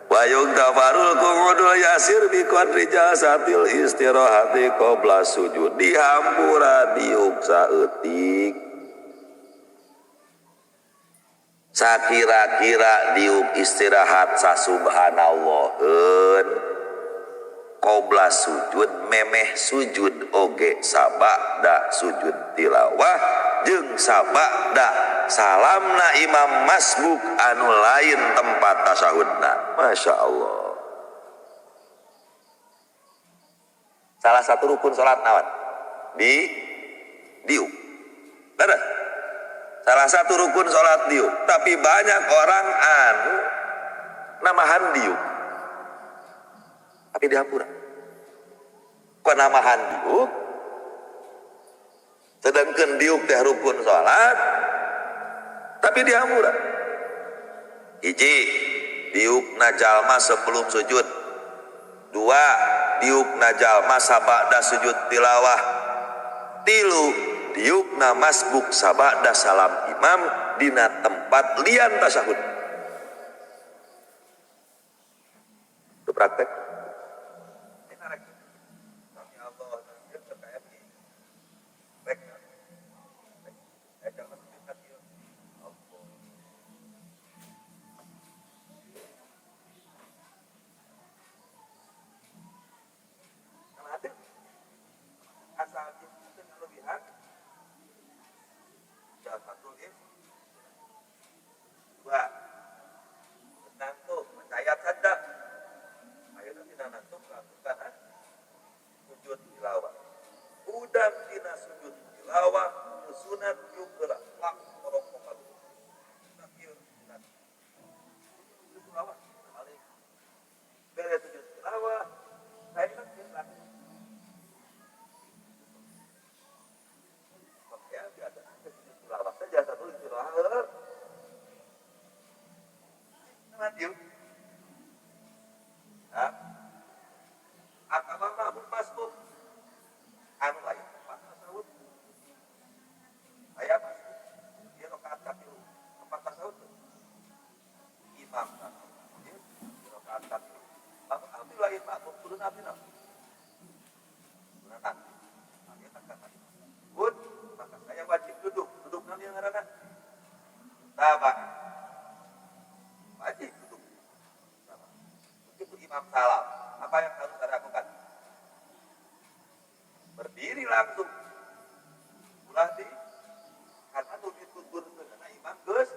Wa yugtafarul qudul yasir bi qadri jasatil istirahati qabla sujud. Dihampura diuk saeutik. Sakira-kira diuk istirahat sasubhanallaheun. Qobla sujud memeh sujud oge sabada sujud tilawah jeung sabada salamna imam masbuk anu lain tempat tasyahudna. Masya Allah. Salah satu rukun salat naon? Di diuk. Bener? Salah satu rukun salat diuk, tapi banyak orang anu namahan diuk. Tapi dihampura. Kok namahan diuk? Sedangkan diuk teh rukun salat, tapi dihampura. Hiji, diukna jalma sebelum sujud. Dua, diukna jalma sabada sujud tilawah. Tilu, diukna masbuk sabada salam imam dina tempat lian tasyahud. Itu praktek. Sujud tilawah. Udang tina sujud tilawah sunat tiup heula plak orok kaluhur. Nah kieu sunat. Sujud tilawah balik. Beres sujud tilawah, saya kan kieu lagi. Ya biasa sujud tilawah saja satu tilawah. Nah tiup. Nah, atau makmum masbuk anu lain tempat tasawuf. Saya masbuk di rakaat katilu tempat tasawuf imam tasawuf di rakaat katilu. Lamun abdi lain makmum kudu abdi naon? Kudu nanti. Maka kata imam. Maka saya wajib duduk. Duduk naon yang ngaranna? Tabah. Wajib duduk. Begitu imam salam, apa yang harus saya lakukan? Berdiri langsung. Ulah di karena tuh ditutur karena imam geus.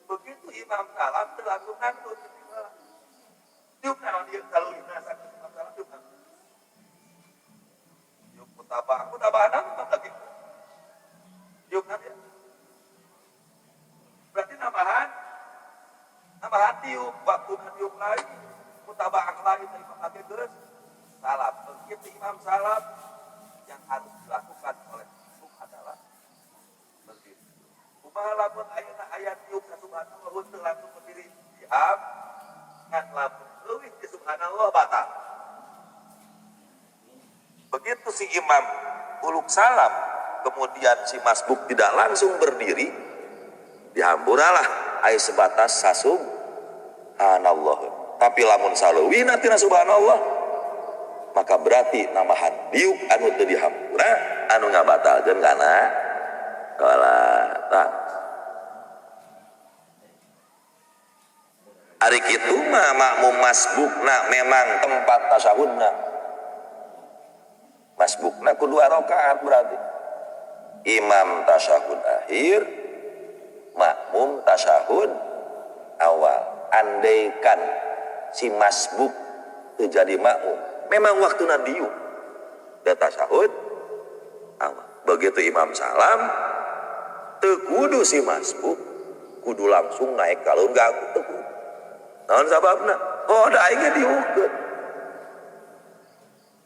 Begitu imam salam teu langsung nangtut. Tiup naon ieu kaleuwihna sakitu imam salam tiup naon? Tiup mutabah, mutabah naon imam lagi? Tiup naon ya? Berarti nambahan tiup, waktu tiup lain, mutabah lain imam lagi geus salam. Begitu imam salam yang harus dilakukan oleh masbuk adalah berdiri. Kumaha lamun ayeuna aya tiup subhanallah henteu langsung berdiri diham ngan lamun leuwih di subhanallah batal. Begitu si imam uluk salam kemudian si masbuk tidak langsung berdiri, dihampuralah aya sebatas sasubhanallah. Tapi lamun saleuwihna tina subhanallah maka berarti nambahan diuk anu teu dihampura anu ngabatalkeun kana salat. Ari kitu mah makmum masbukna memang tempat tasyahudna. Masbukna ku 2 rakaat berarti. Imam tasyahud akhir, makmum tasyahud awal. Andaikan si masbuk teu jadi makmum, memang waktuna diuk da tasyahud awal. Begitu imam salam teu kudu si masbuk kudu langsung naik kalau enggak teu kudu. Naon sababna? Oh, da aing ge diukkeun.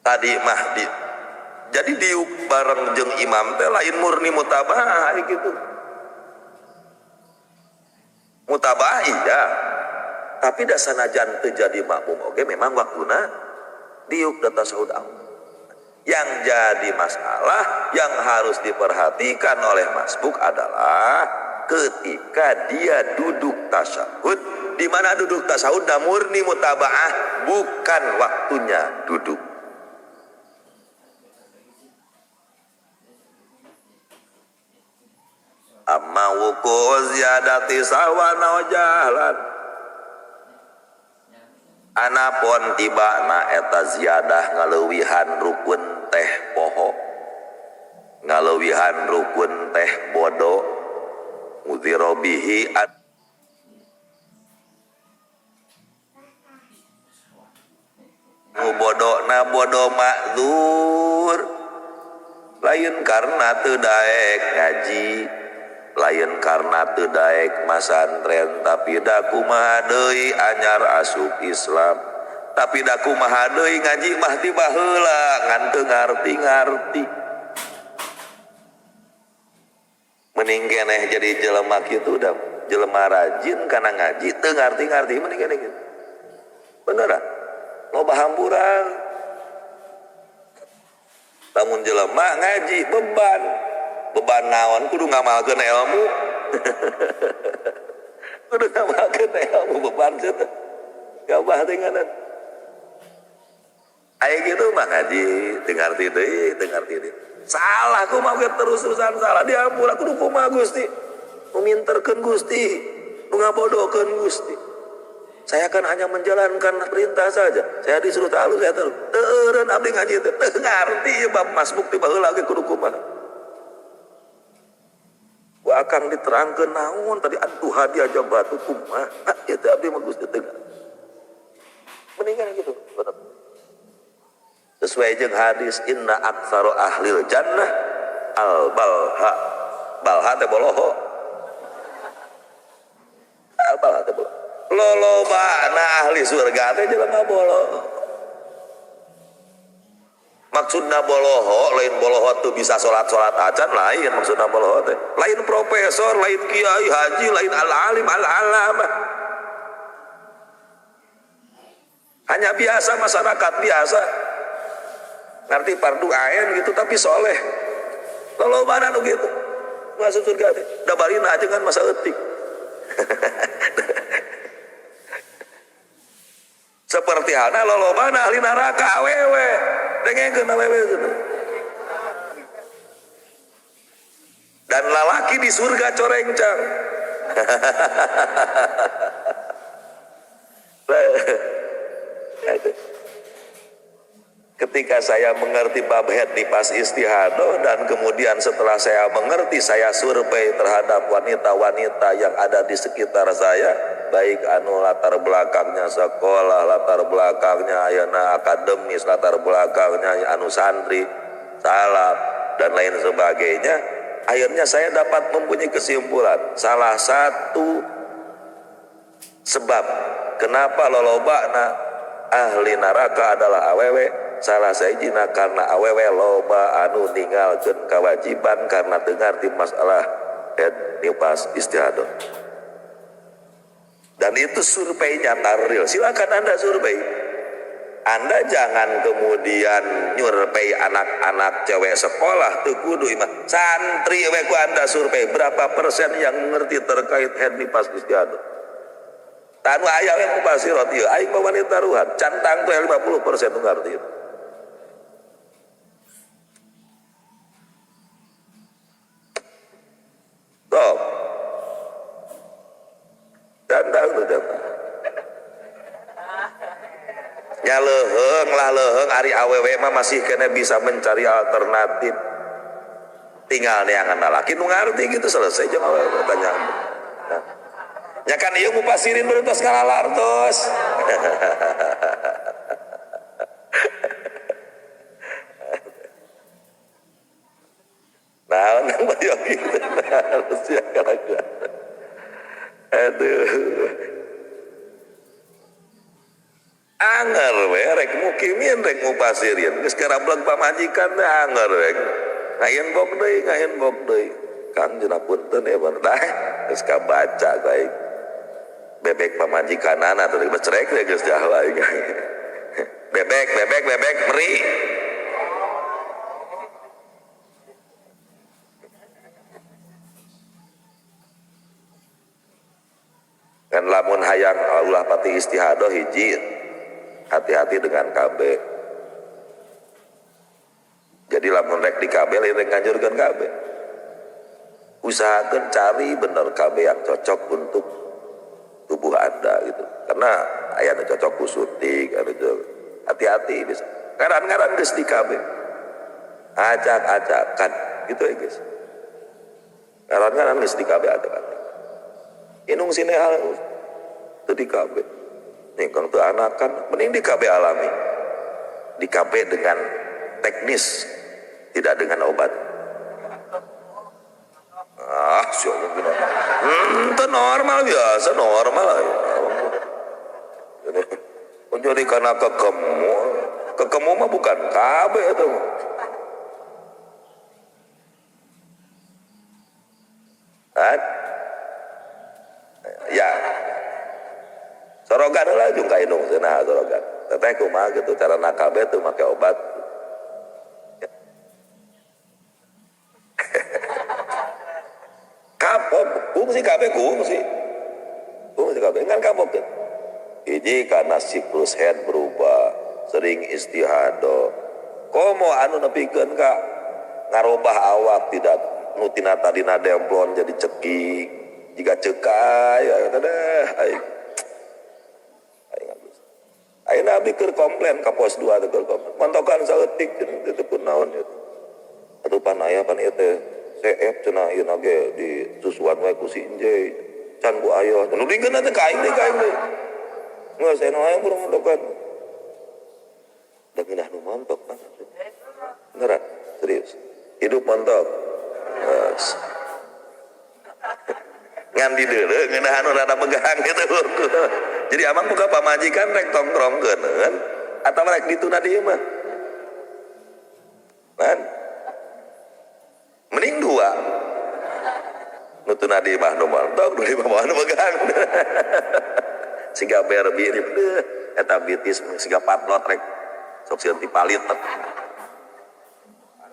Tadi mah di jadi diuk bareng jeung imam teh lain murni mutabaah gitu. Mutabaah iya. Tapi da sanajan teu jadi makmum oge memang waktuna diuk da tasyahud awal. Yang jadi masalah yang harus diperhatikan oleh masbuk adalah ketika dia duduk tasyahud, di mana duduk tasyahud da murni mutabaah, bukan waktunya duduk. Amma wuku ziyadati sahwan aw jahlan. Anapun tibana eta ziyadah ngaleuwihan rukun teh poho, ngaleuwihan rukun teh bodo, mudhiro bihi anu bodona bodo makdzur, lain karena teu daek ngaji, lain karena teu daek masantren, tapi da kumaha deui anyar asup Islam, tapi da kumaha deui ngaji mah ti baheula ngan teu ngarti-ngarti. Mending keneh jadi jelema kitu da jelema rajin kana ngaji teu ngarti-ngarti mending keneh kitu. Bener ah? Loba hamburan. Lamun jelema ngaji beban. Beban naon kudu ngamalkeun ilmu. Kudu ngamalkeun ilmu beban teh. Gabah teh nganan. Aya kitu mah ngaji teu ngarti deui, teu ngarti deui. Salah kumaha ge terus-terusan salah diampura kudu kumaha Gusti. Nu minterkeun Gusti, nu ngabodohkeun Gusti. Saya kan hanya menjalankan perintah saja. Saya disuruh tahu, saya tahu. Teu eureun abdi ngaji teh teu ngarti ieu bab masbuk ti baheula ge kudu kumaha. Ku akang diterangkeun naon tadi atuh hadiah aja batu kumaha. Ieu teh abdi mah Gusti teu ngarti. Mendingan gitu, bener. Sesuai jeung hadis inna aktsara ahlil jannah al balha. Balha teh boloho. Al balha teh boloho. Lolobana ahli surga teh jelema boloho. Maksudna boloho lain boloho tuh bisa salat-salat acan lain maksudna boloho teh. Lain profesor, lain kiai haji, lain al-alim al-alamah. Hanya biasa masyarakat biasa. Ngerti fardu ain gitu tapi soleh. Lolobana nu gitu. Masuk surga teh. Da barina aja kan masa eutik. Seperti halnya lolobana ahli neraka awewe. Dengekeun awewe gitu. Dan lalaki di surga corengcang. Ketika saya mengerti bab haid nifas istihadah dan kemudian setelah saya mengerti saya survei terhadap wanita-wanita yang ada di sekitar saya, baik anu latar belakangnya sekolah, latar belakangnya ayana akademis, latar belakangnya anu santri, salaf dan lain sebagainya, akhirnya saya dapat mempunyai kesimpulan salah satu sebab kenapa lolobana ahli neraka adalah awewe. Salah sahijina karena awewe loba anu ninggalkeun kewajiban karena teu ngarti masalah haid nifas istihadah. Dan itu survei nyata real. Silakan Anda survei. Anda jangan kemudian nyurvei anak-anak cewek sekolah teu kudu imah. Santri we ku Anda survei berapa persen yang mengerti terkait haid nifas istihadah. Tanu aya we ku basirat ieu aing mah wanita ruhan cantang teh 50% nu ngarti. Top. Cantang tuh cantang. Ya leuheung lah leuheung ari awewe mah masih kena bisa mencari alternatif. Tinggal neangan lalaki nu ngarti gitu selesai jeung awewe tanya. Nah. Ya kan ieu mupasirin berentos ngalalar tos. Nah, nang bayo gitu. Harus ya kalakuan. Aduh. Anger we rek mukimin rek mupasirin. Geus karablek pamajikan teh anger we. Ngain bok deui, ngain bok deui. Kang cenah punten ya bener dah. Geus kabaca baik. Bebek pamajikanana teh becerek we geus jauh aing. Bebek, bebek, bebek meri. Kan lamun hayang ulah pati istihadah hiji hati-hati dengan KB. Jadi lamun rek di KB lain rek nganjurkeun KB. Usahakan cari bener KB yang cocok untuk tubuh Anda gitu. Karena aya nu cocok ku suntik, anu hati-hati bisa. Ngaran-ngaran geus di KB. Acak-acakan gitu ya guys. Ngaran-ngaran geus di KB acak-acakan. Inung sinehal teu di KB. Nih kang teu anakan mending di KB alami. Di KB dengan teknis, tidak dengan obat. Ah, siapa bilang? Itu normal biasa, normal. Jadi karena kekemu, kekemu mah bukan KB itu. Kan? Ya. Sorogan lah jeung ka indung cenah sorogan. Teteh kumaha gitu cara na KB tuh make obat. Kapok, fungsi KB fungsi. Fungsi KB kan kapok tuh. Hiji karena siklus head berubah, sering istihadah. Komo anu nepikeun ka ngarobah awak tidak nu tina tadina demplon jadi cekik, jika cekai ya teh aing. Aing abis. Ayeuna abdi keur komplain ka pos 2 teh keur komplain. Montokan saeutik cenah teu kunaon ieu. Atuh pan aya pan ieu teh CF cenah ieu na ge di susuan wae ku si Injey. Can ku ayo. Nu dingkeun teh ka aing deui ka aing deui. Nggak, saya nanya kurang mendokan. Da ngeunah nu montok mah. Beneran, serius. Hidup montok. Yes. Ngan di deuleu ngeunah anu rada begang gitu. Jadi amang buka pamajikan rek tongkrongkeun atau rek dituna di imah. Kan? Mending dua. Nu tuna di imah nu montok, nu di imah nu begang. Siga Barbie eta bitis siga patlot rek sok sieun tipalit.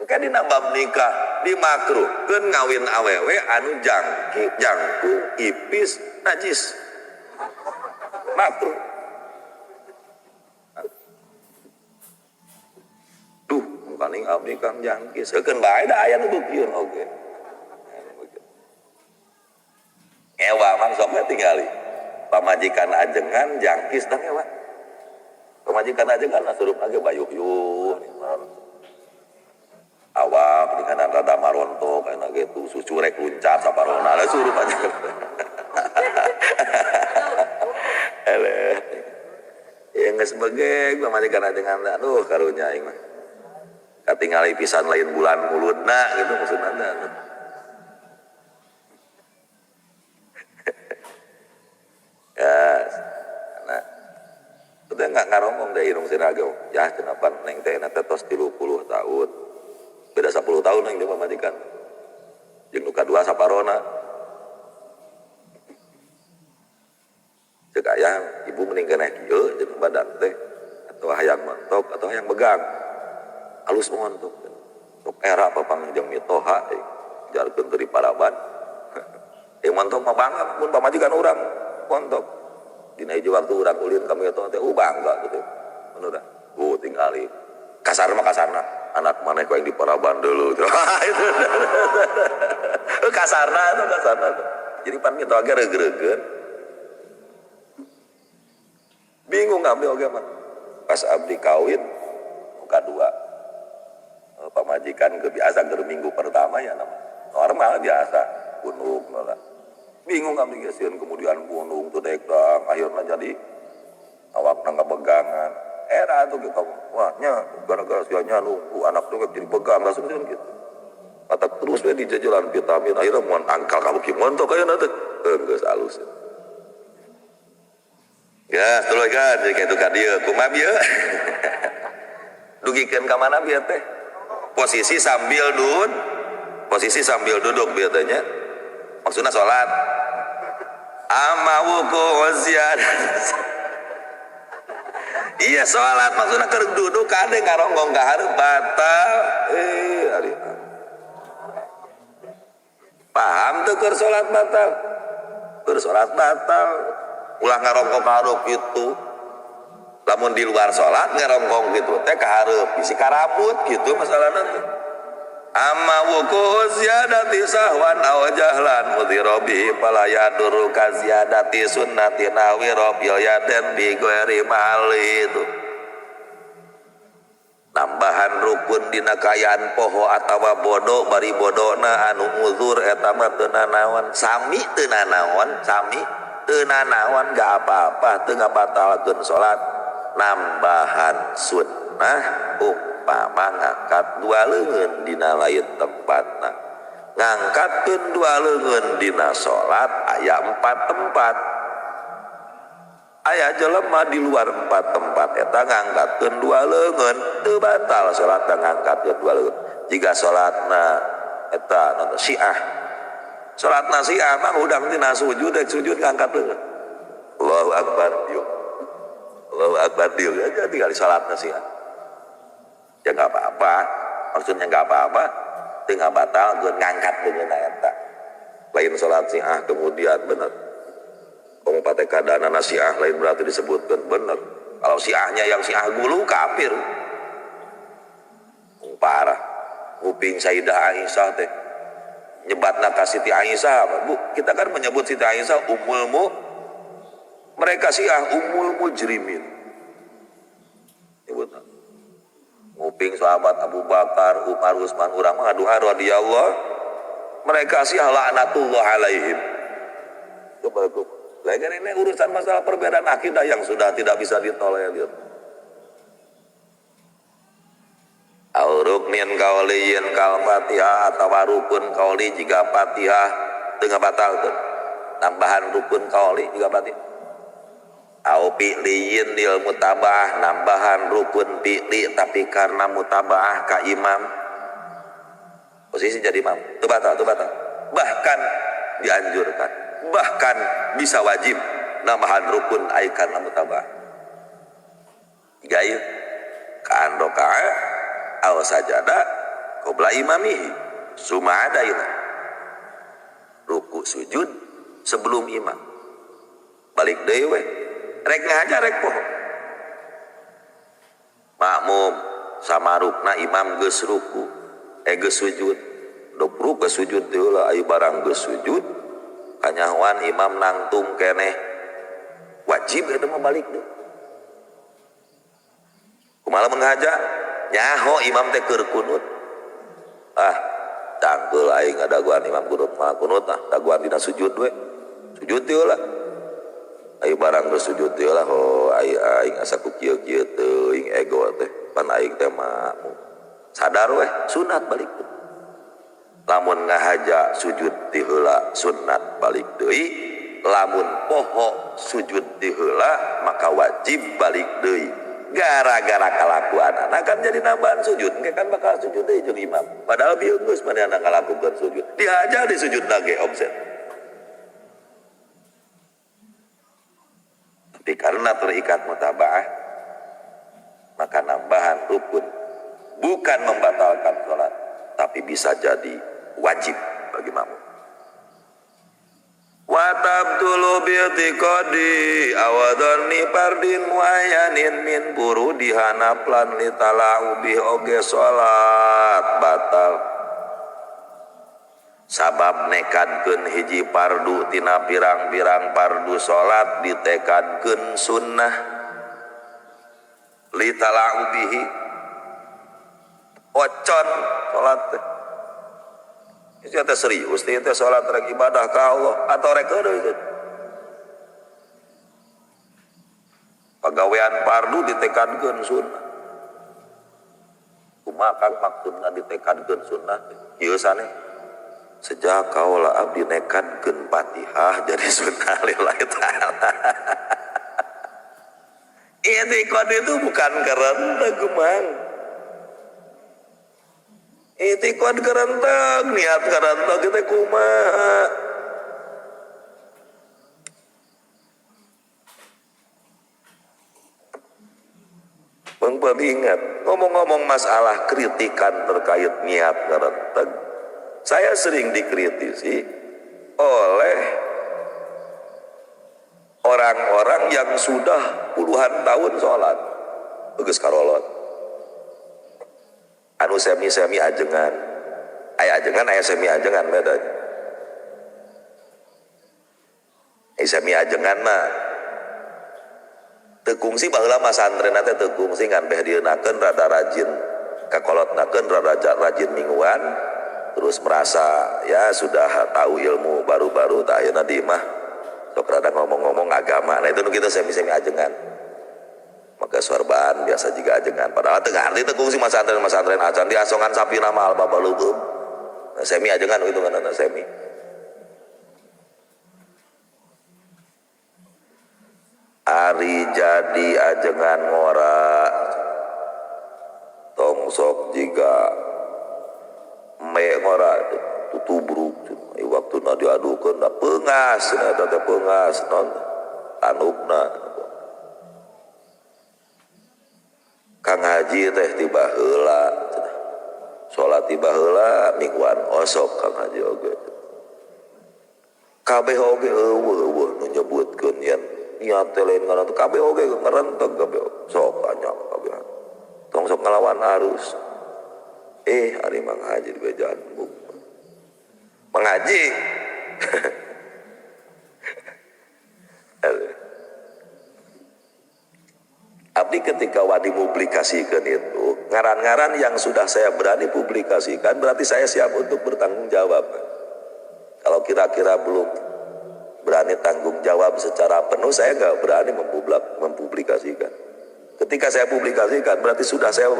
Kan dina bab nikah dimakruhkeun ngawin awewe anu jangki, jangkung, ipis, najis. Makruh. Duh, paling abdi kang jangkis. Heukeun bae da aya nu beukeun oge. Ewa mang sok we tingali. Pamajikan ajengan jangkis da ewa. Pamajikan ajengan surup age bayuh-yuh. Awak di kanan rada marontok kayak gitu, susu rek luncat saparona lah surup aja. Eleh. Ya geus begeg pamajikan ajengan aduh karunya aing mah. Katingali pisan lain bulan mulutna gitu maksudna. Ya, nah, udah nggak ngaromong deh irung sirago. Ya, kenapa neng teh nate tos 30 tahun. Beda 10 tahun neng dia pamajikan. Jeung nu kadua saparona. Cek ayah, ibu mending keneh kieu jeung badan teh atau hayang montok atau hayang begang. Alus montok. Sok era papang jeung mitoha jarkeun teu diparaban. Montok mah bangga mun pamajikan urang montok. Dina hiji waktu urang ulin ka mitoha teh bangga gitu. Menurut tingali. Kasar mah kasarna. Anak maneh ku yang diparaban dulu. Kasarna tuh kasarna tuh. Jadi pan mitoha ge reug-reugeun. Bingung abdi oge mah. Pas abdi kawin muka dua. Pamajikan kebiasa ke minggu pertama ya nama. Normal biasa gunung lah. Bingung abdi geus kemudian gunung teu daek-daek akhirna jadi awakna ngabegangan. Era tuh gitu, wah nya gara-gara sia nya nunggu anak tuh jadi begang langsung gitu. Kata terus we di jajalan vitamin akhirnya mun angkal kamu ki montok ayeuna teh geus alus. Ya, tuluy kan jadi kitu ka dieu kumaha bieu? Dugikeun ka mana bieu teh? Posisi sambil duduk, posisi sambil duduk bieu teh nya. Maksudna salat. Amma wuku ziyadah. Iya sholat maksudnya keur duduk kade ngaronggong ka hareup batal. Ari. Paham teu keur salat batal? Keur salat batal. Ulah ngaronggong ka hareup kitu. Lamun di luar salat ngaronggong kitu teh ka hareup bisi karabut kitu masalahna teh. Amma wuku ziyadati sahwan aw jahlan mudhirobi fala yaduru ka ziyadati sunnati nawi robil yaden bi ghairi mali itu. Nambahan rukun dina kaayaan poho atawa bodoh bari bodona anu uzur eta mah teu nanaon, sami teu nanaon, sami teu nanaon gak apa-apa teu ngabatalkeun salat. Nambahan sunnah umpama ngangkat dua leungeun dina lain tempatna. Ngangkatkeun dua leungeun dina salat aya 4 tempat. Aya jelema di luar 4 tempat eta ngangkatkeun dua leungeun teu batal salatna ngangkatkeun dua leungeun. Jika salatna eta nonton Syiah. Salatna Syiah mah hudang tina sujud rek sujud ngangkat leungeun. Allahu akbar dieu. Allahu akbar dieu aja tinggal salatna Syiah. Ya nggak apa-apa, maksudnya nggak apa-apa, tinggal batal gue ngangkat dengan eta. Lain sholat Syiah kemudian bener. Kamu pakai kadana Syiah lain berarti disebutkan bener. Kalau Syiahnya yang Syiah gulu kafir. Parah. Kuping Sayyidah Aisyah teh nyebatna ka Siti Aisyah apa? Bu, kita kan menyebut Siti Aisyah ummul mu. Mereka Syiah ummul mujrimin. Nyebutna. Nguping sahabat Abu Bakar, Umar, Utsman, urang mah doa radhiyallahu. Mereka sih laknatullah alaihim. Coba. Lagi ini urusan masalah perbedaan akidah yang sudah tidak bisa ditolerir. Ruknin kauliyin kal Fatihah atawa rukun kauli jiga Fatihah teu ngabatalkeun. Nambahan rukun kauli jiga Fatihah. Au fi'liyin lil mutabaah nambahan rukun fi'li tapi karena mutabaah ka imam. Posisi jadi imam, teu batal, teu batal. Bahkan dianjurkan, bahkan bisa wajib nambahan rukun ai karena mutabaah. Tiga ieu kaan raka'a aw sajada qabla imamihi summa adaina. Ruku sujud sebelum imam. Balik deui we. Rek ngahaja rek poho. Makmum sama rukna imam geus ruku, geus sujud. Dok ruku sujud teh heula aya barang geus sujud kanyahoan imam nangtung keneh. Wajib eta mah balik deui. Kumaha mun ngahaja? Nyaho imam teh keur kunut. Ah, cangkeul aing ngadaguan imam kunut mah kunut ah, daguan dina sujud we. Sujud teh heula. Ayo barang geus sujud teh lah, oh aing asa ku kieu-kieu teuing ego teh, pan aing teh makmum. Sadar weh, sunat balik deui. Lamun ngahaja sujud ti heula sunat balik deui, lamun poho sujud ti heula maka wajib balik deui. Gara-gara kalakuanana kan jadi nambahan sujud, engke kan bakal sujud deui jeung imam. Padahal bieu geus manehna ngalakukeun sujud. Dihaja di sujudna ge omset. Tapi karena terikat mutabaah, maka nambahan rukun bukan membatalkan sholat, tapi bisa jadi wajib bagi makmum. Wa tabtulu bi'tiqadi awadhanni fardin muayyanin min burudihana plan litala'ubi oge sholat batal. Sabab nekadkeun hiji fardu tina pirang-pirang fardu salat ditekadkeun sunnah litala'ubihi ocon salat teh. Itu teh serius teh salat rek ibadah ka Allah atau rek heueuh itu. Pagawean fardu ditekadkeun sunnah. Kumaha kang maksudna ditekadkeun sunnah teh? Ieu sane. Sejak kaula abdi nekadkeun Fatihah jadi sunnah lillahi ta'ala. I'tiqad itu bukan kerenteg mang. I'tiqad kerenteg, niat kerenteg itu kumaha. Bang ingat, ngomong-ngomong masalah kritikan terkait niat kerenteg, saya sering dikritisi oleh orang-orang yang sudah puluhan tahun sholat, geus karolot. Anu semi-semi ajengan, aya ajengan, aya semi ajengan bedanya. Semi ajengan mah teu kungsi baheula mah santren teh teu kungsi ngan beh dieunakeun rada rajin kakolotnakeun rada rajin mingguan. Terus merasa ya sudah tahu ilmu baru-baru tak ayeuna di imah sok rada ngomong-ngomong agama. Nah itu nu kita semi-semi ajengan. Maka sorban biasa juga ajengan. Padahal teu ngarti teu kungsi masantren acan diasongan sapi nama alba balugeum. Nah, semi ajengan itu kan semi. Ari jadi ajengan ngora tong sok jiga me ngora tutubruk waktuna diadukeun da peungas cenah eta teh peungas non tanupna. Kang Haji teh tiba heula salat tiba heula mingguan osok Kang Haji oge. Kabeh oge eueuh nu nyebutkeun yen niat teh lain ngaran kabeh oge ngarenteg kabeh sok anyang kabeh. Tong sok ngalawan arus. Ari Mang Haji di bejaan buk. Mang Haji. Abdi ketika wadi publikasikan itu, ngaran-ngaran yang sudah saya berani publikasikan, berarti saya siap untuk bertanggung jawab. Kalau kira-kira belum berani tanggung jawab secara penuh, saya nggak berani mempublikasikan. Ketika saya publikasikan, berarti sudah saya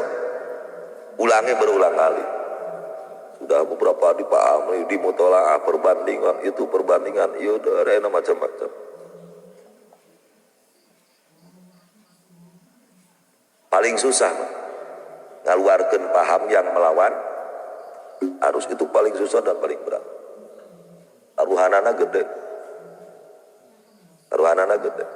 Ulangi berulang kali. Sudah beberapa dipahami, di mutolaah, perbandingan itu, perbandingan itu, ada macam-macam. Paling susah ngaluarkeun paham yang melawan arus, itu paling susah dan paling berat. Taruhanana gede. Taruhanana gede.